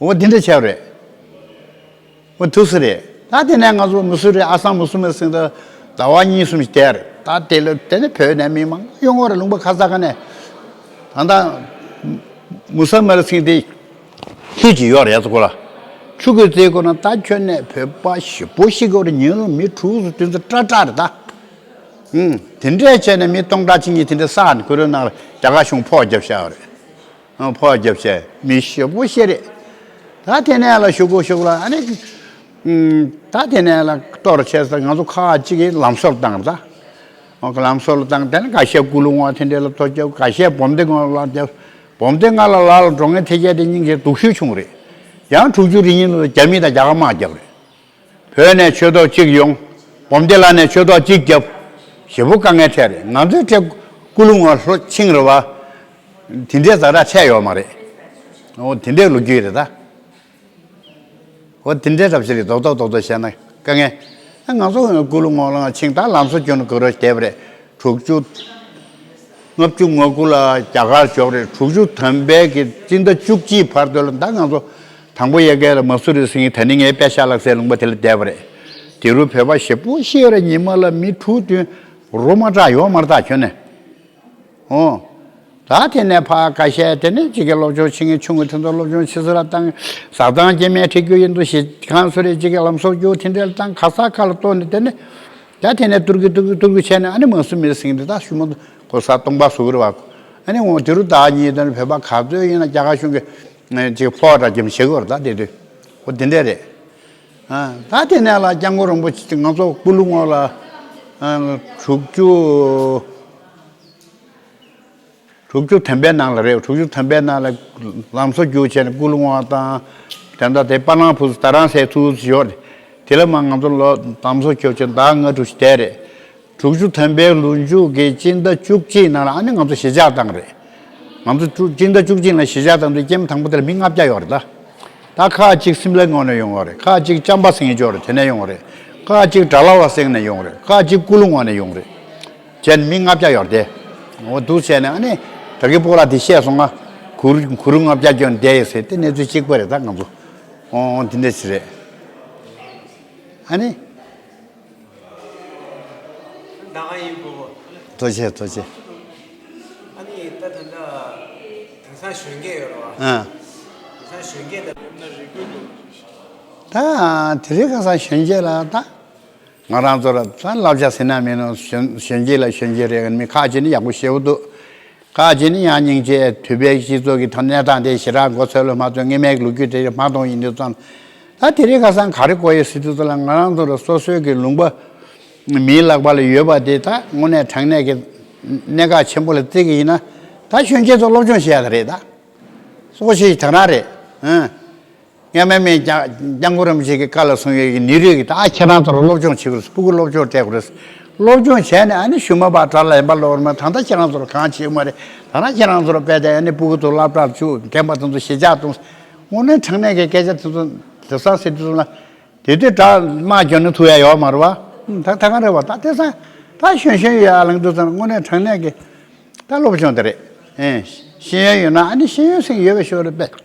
འོ་འདི་འདྲ་བྱས་རེད། འོ་ཐུགས་སུ་རེད། ད་དེ་ནས་ང་ཚོ་མུ་སུ་རི་ཨ་སང་མུ་སུ་མི་སིང་ད་ཟླ་བ་གཉིས་གསུམ་ཞིག་བསྡད་རེད། ད་དེ་ལ་དེ་ནས་བོད་ནས་མི་མང་ཡོང་བ་རེད། ལུང་པ་ཁ་ས་ཁ་ནས། ད་ད་མུ་ས་མ་རི་སིང་དེ་ལྷོད་ཀྱི་ཡོད་རེད་ཚོ་ཁོ་ལ། ཆུ་ཁོས་རྩེ་ཁོ་ན་ད་ཁྱོད་ནས་བོད་པ་ཞེ་པོ་ཞིག་གི་རེད། ཉིན་ལ་མི་དྲུག་སུ་དེ་ཚོ་སྐྲག་སྐྲག་རེད་ད། ཨུང་། དེ་འདྲས་བྱས་ནས་མི་སྟོང་ཕྲག་གཅིག་གཉིས་དེ་འདྲས་བསགས་ནས་ཁོ་རའི་ནང་ལ་རྒྱ་གར་གཞུང་ཕོགས་བརྒྱབ་བཞག་རེད། ཨང་། ཕོགས་བརྒྱབ་བྱས་མི་ཞེ་པོ་ཤི་རེད། ད་དེ་ནས་ལ་ཤུ་གུ་ཤུ་གུ་ལ་ཨ་ནི། ཨུང་། ད་དེ་ནས་ལ་གཏོར་བྱས་ས་ང་ཚོ་ཁག་གཅིག་གིས་ལམ་བཟོ་ལ་བཏང་རེད་ད། ཨོ་ལམ་བཟོ་ལ་བཏང་། དེ་ནས་འགའ་ཤས་ཀུ་ལུ་ངོ་དེ་འདྲས་ལ་ཐོ་རྒྱབ། འགའ་ཤས་བོམ་སྡེ་ངོ་ལ་རྒྱབ། བོམ་སྡེ་ང་ལ་ལ་ལ་འགྲོ་མཁན་ཐེ་རྒྱ་དེ་སྙིང་རྗེ་སྡུག་ཤོས་བྱུང་རེད། ཡང་དྲུག་ཅུ་རེ་གཉིས་ལོ་རྒྱ་མི་དང་རྒྱ་གར་དམག་བརྒྱབ་རེད། བོད་ནས་ཆོས་ཐོག་གཅིག་ཡོང་། བོམ་སྡེ་ལ་ནས་ཆོས་ཐོག་གཅིག་བརྒྱབ། ཞེ་པོ་དཀའ་ངལ་འཕྲད་རེད། ང་ཚོའི་འཕྲད་ཀུ་ལུ་ངོ་ལྷོ་ཆིང་རེད་བ། དེ་འདྲའི་ཛ་དྲག་འཕྲད་ཡོད་མ་རེད། འོ་དེ་འདྲའི་ལོ་རྒྱུས་རེད་ད། འོ་དེ་འདྲའི་རབ་ཞིག་རེད། རྡོག་རྡོག་རྡོག་རྡོག་བཤད་ན་དཀའ་ངལ། ཨ་ང་ཚོ་ཀུ་ལུ་ངོ་ལ་ཆིང་ད་ལམ་བཟོ་སྐྱོན་ནས་ག་རེ་བསྡད་པ་རེད། དྲུག་ཅུ། ལྔ་བཅུ་ང་དགུ་ལ་རྒྱ་གར་འབྱོར་རེད། དྲུག་ཅུ་ཐམ་པའི་གི་སྤྱི་ཟླ་བཅུ་གཅིག་བར་དུ་ལ་ད་ང་ཚོ་དང་པོ་ཡ་གི་ལ་མ་སུ་རི་ཟིང་། ད་ནི་ངའི་པད་ཤག་ལག་སའི་ལུང་པ་དེ་ལ་བསྡད་པ་རེད། དེ་རུ་བོད་པ་ཞེ་པོ་ཤི་ཡོད་རེད། ཉི་མ་ལ་མི་དྲུག་བདུན་རོ་མ་དྲག་ཡོད་མ་རེད་ད་ཁྱོན་ནས། འོ། ད་དེ་ནས་ཕ་ཁ་ཤས་དེ་ནས་ཅིག་གི་སློབ་སྦྱོང་བྱེད་མཁན་ཆུང་ངུ་དེ་ཚོ་སློབ་སྦྱོང་བྱེད་ས་ལ་བཏང་། ཟ་ཐང་སྐྱེ་དམན་ཁྲིད་རྒྱུ་ཡིན་དུ་ཞེ་གང་སུ་རེད་ཅིག་གི་ལམ་བཟོ་རྒྱུ་དེ་འདྲ་ལ་བཏང་། ག་ས་ག་ལ་གཏོར་ནས་དེ་ནས། ད་དེ་ནས་ཏུར་གི་ཏུར་གི་ཏུར་གི་བྱས་ནས་ཨ་ནི་མ་སུ་མི་རི་ཟིང་དེ་ད་ཞུ་མ་གོ་ས་སྟོང་པ་བཟོ་གི་རེད་བ། ཨ་ནི་འོ་དེ་རུ་ད་ཉིད་དེ་ནས་བོད་པ་ག་ཚོད་ཡིན་ན་རྒྱ་གར་གཞུང་གི་ཅིག་ཕོགས་འདྲ་རྒྱབ་བྱེད་དགོས་རེད་ད་དེ་དུས། འོ་དེ་འདྲས་རེད། ཨ་ད་དེ་ནས་ལ་སྐྱབས་མགོན་རིན་པོ་ཆེ་ང་ཚོ་ཀུ་ལུ་ངོ་ལ་ཨ་དྲུག་ཅུ། དྲུག་ཅུ་ཐམ་པའི་ནང་ལ་རེད། དྲུག་ཅུ་ཐམ་པའི་ནང་ལ་ལམ་བཟོ་རྒྱུ་བྱས་ནས་ཀུ་ལུ་ངོ་དང་། དེ་འདྲ་དེ་པ་ལང་ཕུ་སུ་ད་རང་སའི་ཐུགས་སུ་ཡོད་རེད། དེ་ལ་མ་ང་ཚོ་ལོ་ལམ་བཟོ་རྒྱུ་བྱས་ཟླ་ལྔ་དྲུག་ཞིག་བསྡད་རེད། དྲུག་ཅུ་ཐམ་པའི་ལོ་མཇུག་གི་སྤྱི་ཟླ་བཅུ་གཅིག་ནང་ལ་ཨ་ནི་ང་ཚོ་གཞིས་ཆགས་བཏང་རེད། ང་ཚོ་དྲུག་སྤྱི་ཟླ་བཅུ་གཅིག་ནང་གཞིས་ཆགས་བཏང་དུས་ཀྱེ་མ་དང་པོ་དེ་ལ་མི་ལྔ་བརྒྱ་ཡོད་རེད་ད། ད་ཁག་ཅིག་སིམ་ལའི་ངོས་ནས་ཡོང་བ་རེད། ཁག་ཅིག་ཅམ་པ་སེང་གེ་ཅོག་རེད། དེ་ནས་ཡོང་བ་རེད། ཁག་ཅིག་གྲྭ་ལ་བ་སེང་ནས་ཡོང་བ་རེད། ཁག་ཅིག་ཀུ་ལུ་ངོ་ནས་ཡོང་བ་རེད། བྱས་ནས་མི་ལྔ་བརྒྱ་ཡོད་རེད་དེ། འོ་འདུག་བྱས་ནས་ཨ་ནི་ད་གི་སྤོ་ལགས་དེ་བཤད་སོང་ང་། གུ་རུ་གུ་རུ་ལྔ་བརྒྱ་སྐྱོན་བསྡད་ཡོད་ཟེར། དེ་གནས་ཚུལ་གཅིག་པ་རེད་ད་ང་ཚོ། འོ་འོ་དེ་འདྲ་ཞིག་རེད། ཨ་ནི། ད་ག་ཡིན་པོ་པོ། ཐུགས་རྗེ་ཆེ་ཐུགས་རྗེ་ཆེ། ཨ་ནི་ད་ད་ད་དེང་སང་གཞོན་སྐྱེས་ཡོད་རེད་བ། ཨ། དེང་སང་གཞོན་སྐྱེས་ད་ཡོད་ན་རེ་སྐུལ་འདུག་ད་དེ་རིང་ཁ་སང་གཞོན་སྐྱེས་ལ་ད་ང་རང་ཚོ་ལ་ད་བསླབ་བྱ་ཟེར་ན་མིན་ནོ། གཞོན་གཞོན་སྐྱེས་ལ་གཞོན་སྐྱེས་རེད། མི་ཁག་ཅིག་ནི་ཡག་པོ་ཞེ་པོ་འདུག་ཁག་ཅིག་ནི་ཡང་སྙིང་རྗེ་དུས་པའི་སྤྱི་ཚོགས་ཀྱི་ཐ་གནས་སྟངས་དེ་ཞེ་དྲག་མགོ་ཚོས་ལ་མ་ཚོས་སྔོན་མའི་ལོ་རྒྱུས་དེ་མ་མཐོང་ཡིན་དུས་ཙང་། ད་དེ་རིང་ཁ་སང་ག་རེ་གོ་ཡོད་ཟེར་དུས་ཙང་ལ་ང་རང་ཚོ་ལ་སོ་སོའི་གི་ལུང་པ་མིའི་ལག་པ་ལ་ཡོད་པ་དེ་ད་དངོས་གནས་དྲང་གནས་ཀྱི་གནད་འགག་ཆེན་པོ་ལ་བརྩི་གི་ཡིན་ན། ད་གཞོན་སྐྱེས་ཚོ་སློབ་སྦྱོང་བྱེད་ཡ་ད་རེད་ད། སོ་ཞིག་དེང་རང་རེད། ཨང་། སྔ་མའི་མི་སྐྱབས་སྐྱབས་མགོན་རིན་པོ་ཆེ་གི་བཀའ་ལ་གསུངས་ཡོད་ཀྱི་ནི་རེད་ཀྱི། ད་ཁྱེད་རང་ཚོར་སློབ་སྦྱོང་བྱེད་དགོས། སྤུ་གུ་སློབ་སྦྱོང་སྤྲད་དགོས་རེད། སློབ་སྦྱོང་བྱས་ནས་ཨ་ནི་གཞུག་མ་ཕར་དགྲ་ལ་ཡིན་པ་ལོར་མ། ད་ལྟ་ཁྱེད་རང་ཚོར་གང་བྱེད་མ་རེད། ད་རང་ཁྱེད་རང་ཚོར་དཔེ་དེ་ཨ་ནི་སྤུ་གུ་ཚོ་སློབ་གྲྭར་བཅུག། རྒན་པ་དེ་ཚོ་ཞེ་ཆགས་གཏོང་། དངོས་གནས་དྲང་གནས་ཀྱི་སྐད་ཆ་དེ་ཚོ་དེ་སང་ཟེར་དུས་ལ་དེ་དུས་དགྲ་དམག་རྒྱག་ནས་ཐུག་ཡ་ཡོད་མ་རེད་བ། ད་ད་ག་རེད་བ། ད་དེ་སང་ད་གཞོན་གཞོན་ཡོད་ཨ་ལང་དུས་ཙང་དངོས་གནས་དྲང་གནས་ཀྱི། ད་སློབ་སྦྱོང་དེ་རེད། ཨེ། ཤེས་ཡོན་ཡོད་ན་ཨ་ནི་ཤེས་ཡོན་ཟེར་ཡོད་པའི་ཤོག་རེད་པས།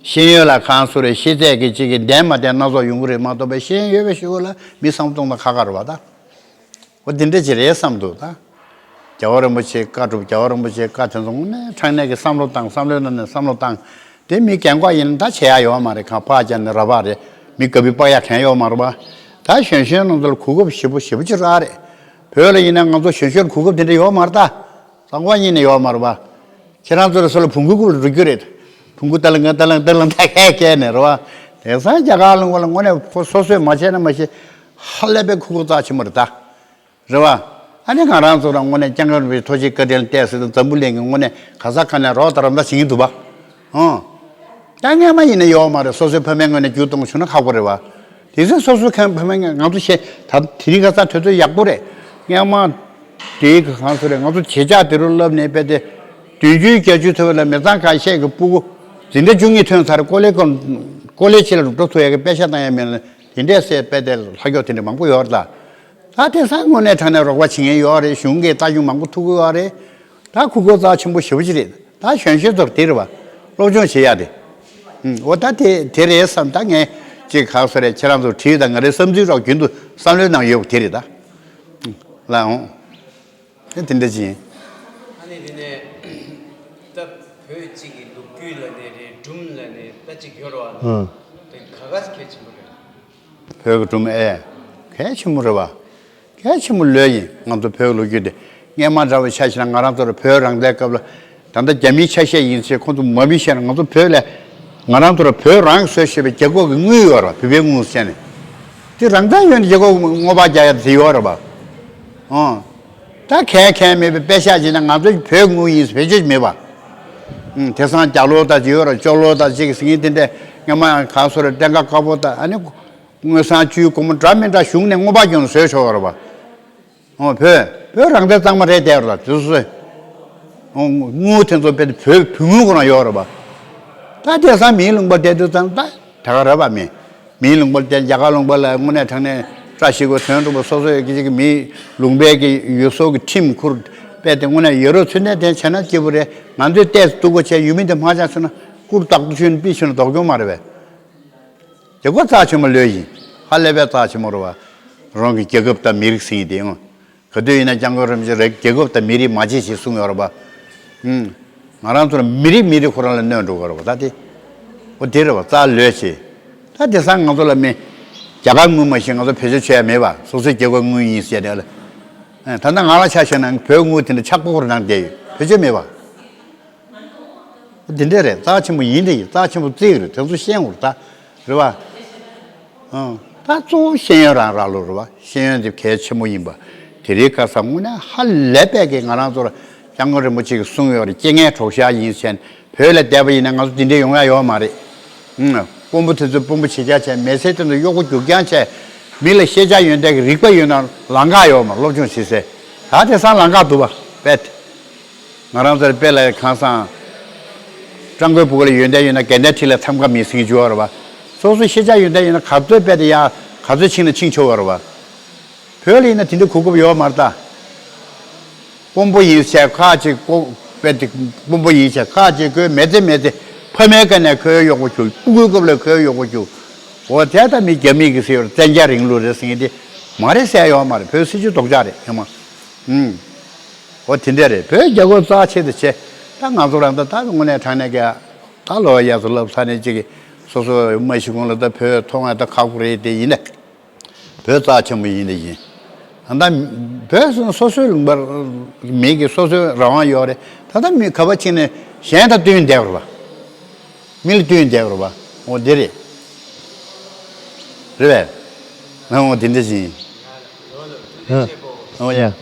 ཤེས་ཡོན་ལ་གང་སུ་རེད། ཤེས་ཚད་ཀྱི་གཅིག་གི་ལྡན་མ་ལྡན་སྣ་ཚོགས་ཡོང་གི་རེད་མ་གཏོགས་པའི་ཤེས་ཡོན་ཡོད་པའི་ཤོག་ལ་མི་བསམ་བློ་གཏོང་ན་ཁག་ཁག་རེད་བ་ད། འོ་དེ་འདྲ་ཅིག་རེད་བསམ་འདུག་ད། རྒྱལ་བ་རིན་པོ་ཆེའི་བཀའ་སྒྲུབ། རྒྱལ་བ་རིན་པོ་ཆེའི་བཀའ་དེ་ཚོ་དངོས་གནས་དྲང་གནས་ཀྱི་བསམ་བློ་བཏང་། བསམ་བློའི་ནང་ནས་བསམ་བློ་བཏང་། དེ་མི་རྒན་གོག་ཡིན་ན་ད་བྱེད་ཡ་ཡོད་མ་རེད། གང་ཕར་བཅར་ནས་ར་བ་རེད། མི་དགའ་བི་པག་ཡ་གན་ཡོད་མ་རེད་བ། ད་གཞོན་གཞོན་ནང་ཚོ་ལ་གོ་སྐབས་ཞེ་པོ་ཞེ་པོ་ཅིག་རག་རེད། བོད་ལ་ཡིན་ན་ང་ཚོ་གཞོན་གཞོན་གོ་སྐབས་དེ་འདྲ་ཡོད་མ་རེད་ད། གཙང་པ་ཉིད་ནས་ཡོད་མ་རེད་བ། ཁྱེད་རང་ཚོ་ལ་སོ་ལ་བོང་གུ་རྐུབ་ལ་འགྲོ་རྒྱུ་རེད། བོང་གུ་ཏ་ལང་ཏ་ལང་ཏ་ལང་ཏ་ཁས་ཁས་ནས་རེད་བ། དེང་སང་རྒྱ་གར་ལུང་པ་ལ་དངོས་གནས་ཁོ་སོ་སོས་མ་བྱས་ན་མ་ཤེས། ཧ་ལས་པའི་ཁུ་ཁུ་རྩ་ཆེན་པོ་རེད་ད། རེད་བ། ཨ་ནི་ང་རང་ཚོ་རང་དངོས་གནས་སྐྱབས་མགོན་རིན་པོ་ཆེ་ཐུགས་རྗེ་བཀའ་དྲིན་ལ་བལྟས་ཟེར་དུས་འཛམ་བུ་གླིང་གི་དངོས་གནས་ག་ས་ག་ནས་རོགས་ད་རམ་ད་བྱེད་ཀྱིན་འདུག་བ། ཨང་། ད་སྔ་མ་ཡིན་ན་ཡོད་མ་རེད། སོ་སོའི་ཕ་མའི་ངོས་ནས་རྒྱུ་གཏོང་བྱུང་ན་ཁག་པོ་རེད་བ། དེ་ཚོ་སོ་སོའི་ཁ་ཕ་མའི་ངོས་ང་ཚོ་ཤེས་ད་དེ་རིང་ཁ་སང་དུས་ཚོད་ཡག་པོ་རེད། སྔ་མ་དེའི་གི་གང་ཟེར་རེད། ང་ཚོ་བྱེད་ཆགས་དེ་རུ་བསླབས་ནས་དཔེ་དེ་བདུན་ཅུའི་བརྒྱད་ཅུ་ཐོབ་པ་ལ་མི་ཚང་ཁ་ཤས་ཀྱི་སྤུ་གུ་འཛིན་གྲྭ་བཅུ་གཉིས་ཐོན་ཚར། ཀོ་ལེ་ཀོ་ཀོ་ལེ་ཇི་ལ་འགྲོ་ཐུབ་ཡ་གི་པེ་ཤ་བཏང་ཡ་མེད་ལ་དེ་འདྲས་སེ་དཔེ་དེ་ལྷ་མགྱོགས་དེ་འདྲ་མང་པོ་ཡོད་རེད་ད། ད་དེང་སང་དངོས་གནས་དྲང་གནས་རོགས་པ་བྱེད་མཁན་ཡོད་རེད། གཞུང་གི་ལྟ་སྐྱོང་མང་པོ་ཐུབ་ཀྱི་ཡོད་རེད། ད་ཁུ་ཁུ་རྩ་ཆེན་པོ་ཞེ་པོ་ཅིག་རེད། ད་གཞོན་གཞོན་ཚོར་དེ་རེད་བ། སློབ་སྦྱོང་བྱེད་ཡ་དེ། ཨུམ། འོ་ད་དེ་དེ་རེད་བསམ། ད་ངས་ཅིག་ག་རེ་ཟེར་རེད། ཁྱེད་རང་ཚོར་དྲིས་དང་། ང་རའི་བསམ་ཚུལ་རོགས་རྒྱུན་དུ་བསམ་བློའི་ནང་ཡོད་པ་དེ་རེད་ད། ཨུམ། ལགས་འོང་། དེ་དེ་འདྲ་ཅིག་ཡིན། ཨ་ནི་དེ་ནས་ད་བོད་གཅིག་གི་ལོ་རྒྱུས་ལ་ནི་རེད། སྒྲུང་ལ་ནི་ད་ཅིག་ཡོད་རེད་བ། ཨུམ། དེ་ག་ག་གལ་ཆེན་པོ་རེད། བོད་ཀྱི་སྒྲུང་ཨེ། གལ་ཆེན་པོ་རེད་བ། གལ་ཆེན་པོ་ལོས་ཡིན། ང་ཚོ་བོད་ཀྱི་ལོ་རྒྱུས་དེ་སྔས་མ་འདྲ་བ་ཆ་བཞག་ན། ང་རང་ཚོར་བོད་རང་བཙན་སྐབས་ལ་ད་ལྟ་རྒྱ་མིའི་ཆ་ཤས་ཡིན་ཞེས་ཁོང་ཚོ་མ་བི་བཤད་ན། ང་ཚོ་བོད་ལ་ང་རང་ཚོར་བོད་རང་གིས་བཟོས་བཞག་པའི་རྒྱ་གོབ་ཀྱི་དངུལ་ཡོད་རེད་བ། བོད་པའི་དངུལ་བཤད་ནས་དེ་རང་བཙན་ཡོད་ནས་རྒྱ་གོབ་སྔོག་པ་རྒྱག་ཡ་དེ་ཡོད་རེད་བ། ཨོ། ད་གལ་གལ་མེད་པའི་པེ་ཤག་བྱས་ན་ང་ཚོ་བོད་དངུལ་ཡིན་བེད་སྤྱོད་མེད་པ། ཨུམ། དེང་སང་རྒྱ་ལོ་དང་ཅིག་ཡོད་རེད། ཅོག་ལོ་དང་ཅིག་ཟེར་མཁན་དེ་འདྲ་སྔ་མ་གང་སོ་རེད། ཀྲན་ཀ་དཀར་པོ་དང་ཨ་ནི། དངུལ་སྲང་བཅུའི་སྒོར་མོ་འདྲ་མི་འདྲ་གཞུང་ནས་སྔོག་པ་རྒྱག་ནས་བཟོས་ཆོག་གི་རེད་བ། ཨོ། བོད་བོད་རང་བཙན་གཙང་མ་རེད་བསྡད་ཡོད་རེད་བ། དེ་ཚོ་ཨོ། དངུལ་དེ་ཚོ་དཔེ་བོད་བོད་དངུལ་ཁོ་རང་ཡོད་རེད་བ། ད་དེང་སང་མིའི་ལུང་པ་བསྡད་དུས་ཙང་ད་དེ་ག་རེད་བ། མི་མིའི་ལུང་པ་བསྡད། རྒྱ་གར་ལུང་པ་ལ་དངོས་གནས་དྲང་གནས་བཀྲ་ཤིས་སྒོ་ཐོན་འགྲོ་བ། སོ་སོའི་གི་ཅིག་མིའི་ལུང་པའི་གི་ཡུལ་སྲོལ་གི་ཁྲིམས་ཁུར་དཔེ་དེ་དངོས་གནས་ཡོད་རོགས་ཚུལ་གནས་དེ་བྱས་ན་སྐྱིད་པོ་རེད། ང་ཚོས་ཏོག་ཙམ་སྡུག་པོ་བྱས། ཡུལ་མི་དེ་མ་ཆགས་སོང་ན་སྐུར་བཏགས་ཏུ་ཆུན་པི་ཆུན་ལ་ལྡོག་རྒྱུ་མ་རེད་བས། རྒྱལ་ཁབ་རྩ་ཆེན་པོ་ལོས་ཡིན། ཧ་ལས་པའི་རྩ་ཆེན་པོ་རེད་བ། རང་གི་རྒྱལ་ཁབ་དང་མི་རིགས་ཟེར་མཁན་དེ་ཡང་། ག་དུས་ཡིན་ན་སྐྱབས་མགོན་རིན་པོ་ཆེས་རྒྱལ་ཁབ་དང་མི་རིགས་མ་བརྗེད་ཅེས་གསུངས་ཡོད་རེད་བ། ཨུམ། ང་རང་ཚོ་ལ་མི་རིགས་མི་རིགས་ཁོ་རང་ལ་གནོད་འགྲོ་གི་རེད་བ། ད་དེ། འོ་དེ་རེད་བ། རྩ་ལོས་བྱེད། ད་དེང་སང་ང་ཚོ་ལ་མི་རྒྱ་གར་དངུལ་མ་ཤེས་ང་ཚོ་བེད་སྤྱོད་བྱས་ཡ་མེད་བ། སོ་སོའི་རྒྱལ་ཁབ་དངུལ་ཡིན་ཟེར་ནས་ལ། ཨ། ད་ལྟ་ང་རང་ཆ་བཞག་ན་བོད་དངུལ་དེ་འདྲ་ཆག་པོ་ཁོ་རང་བསྡད་ཡོད། བེད་སྤྱོད་མེད་བ། འདི་འདྲ་རེད། རྩ་ཆེན་པོ་ཡིན་དེ་ཡིན། རྩ་ཆེན་པོ་བརྩི་གི་རེད། དེ་ཚོ་ཤེས་དགོས་རེད་ད། རེད་བ། ཨང་། ད་གཙོ་བོ་ཤེས་ཡོན་རང་རག་ལུགས་རེད་བ། ཤེས་ཡོན་དེ་གལ་ཆེན་པོ་ཡིན་པ། དེ་རིང་ཁ་སང་དངོས་གནས་ཧ་ལས་པའི་གི་ང་རང་ཚོར་སྐྱབས་མགོན་རིན་པོ་ཆེ་གིས་གསུངས་ཡོད་རེད། རྐྱེན་ངན་གྲོགས་ཤར་ཡིན་ཟེར་ནས། བོད་ལ་བསྡད་པ་ཡིན་ན་ང་ཚོ་འདི་འདྲ་ཡོང་ཡ་ཡོད་མ་རེད། ཨང་། དཔོན་པོ་དེ་ཚོས་དཔོན་པོ་བྱེད་རྐྱང་བྱས། མི་སེར་དེ་ཚོ་གཡོག་པོ་རྒྱུག་རྐྱང་བྱས། མི་ལ་ཤེས་བྱ་ཡོན་ཏན་གྱི་རིག་པ་ཡོད་ན་ལམ་ཁ་ཡོད་མ་རེད། སློབ་སྦྱོང་བྱེད་སའི། ད་དེང་སང་ལམ་ཁ་འདུག་བ། དཔེ་དེ། ང་རང་ཚོའི་དཔེ་ལ་གང་སང་། སྤྲང་པོའི་སྤུ་གུ་ལ་ཡོན་ཏན་ཡོད་ན་རྒན་དའི་འཁྲིས་ལ་འཐམ་ཁ་མེད་ཟེར་གྱི་ཡོད་རེད་བ། སོ་སོ་ཤེས་བྱ་ཡོན་ཏན་ཡོད་ན་ག་ཚོད་དཔེ་དེ་ཡ་ག་ཚོད་ཕྱིན་ན་ཕྱིན་ཆོག་གི་རེད་བ། བོད་ལ་ཡིན་ན་དེ་འདྲའི་གོ་སྐབས་ཡོད་མ་རེད་ད། དཔོན་པོ་ཡིན་ཟེར་ཁ་ཅིག་ཀོ་དཔེ་དེ་དཔོན་པོ་ཡིན་ཟེར་ཁ་ཅིག་ཁོའི་མི་ཚེ་མི་ཚེ་ཕ་མའི་བཀའ་ནས་ཁོའི་གཡོག་པོ་རྒྱུག། སྤུ་གུའི་སྐབས་ལ་ཁོའི་གཡོག་པོ་རྒྱུག། འོ་དེ་ད་མི་རྒྱ་མི་གིས་ཟེར་ཡོད་རེད། བཙན་རྒྱལ་རིང་ལུགས་རེད་ཟེར་མཁན་དེ་མ་རེད་ཟེར་ཡ་ཡོད་མ་རེད། བོད་སྲིད་ཇུས་ལྡོག་ཕྱོགས་རེད་ཡོད་མ། ཨུམ། འོ་དེ་འདྲ་རེད། བོད་རྒྱལ་ཁབ་རྩ་ཆེ་དེ་ཆེ། ད་ང་ཚོ་རང་ད་ད་དངོས་གནས་དྲང་གནས་ཀྱི་ད་ལོ་ཡ་ཚོ་ལབ་ས་ནས་ཅིག་གི་སོ་སོ་མ་གཞི་གོང་ལ་ད་བོད་མཐོང་བ་ད་ཁག་པོ་རེད་དེ་ཡིན་ན། བོད་རྩ་ཆེན་པོ་ཡིན་དེ་ཡིན། ད་ལྟ་བོད་སོ་སོའི་ལུང་པར་མི་གི་སོ་སོའི་རང་དབང་ཡོད་རེད། ད་ལྟ་མི་ག་པར་ཕྱིན་ནས་གཞན་དང་བསྟུན་བསྡད་པ་རེད་པ། མི་ལ་བསྟུན་བསྡད་པ་རེད་པ། འོ་འདི་རེད། རེད་པས། ཨ་འོ་དེ་འདྲ་ཞིག་ཡིན། ཨ་འོ་ཡ།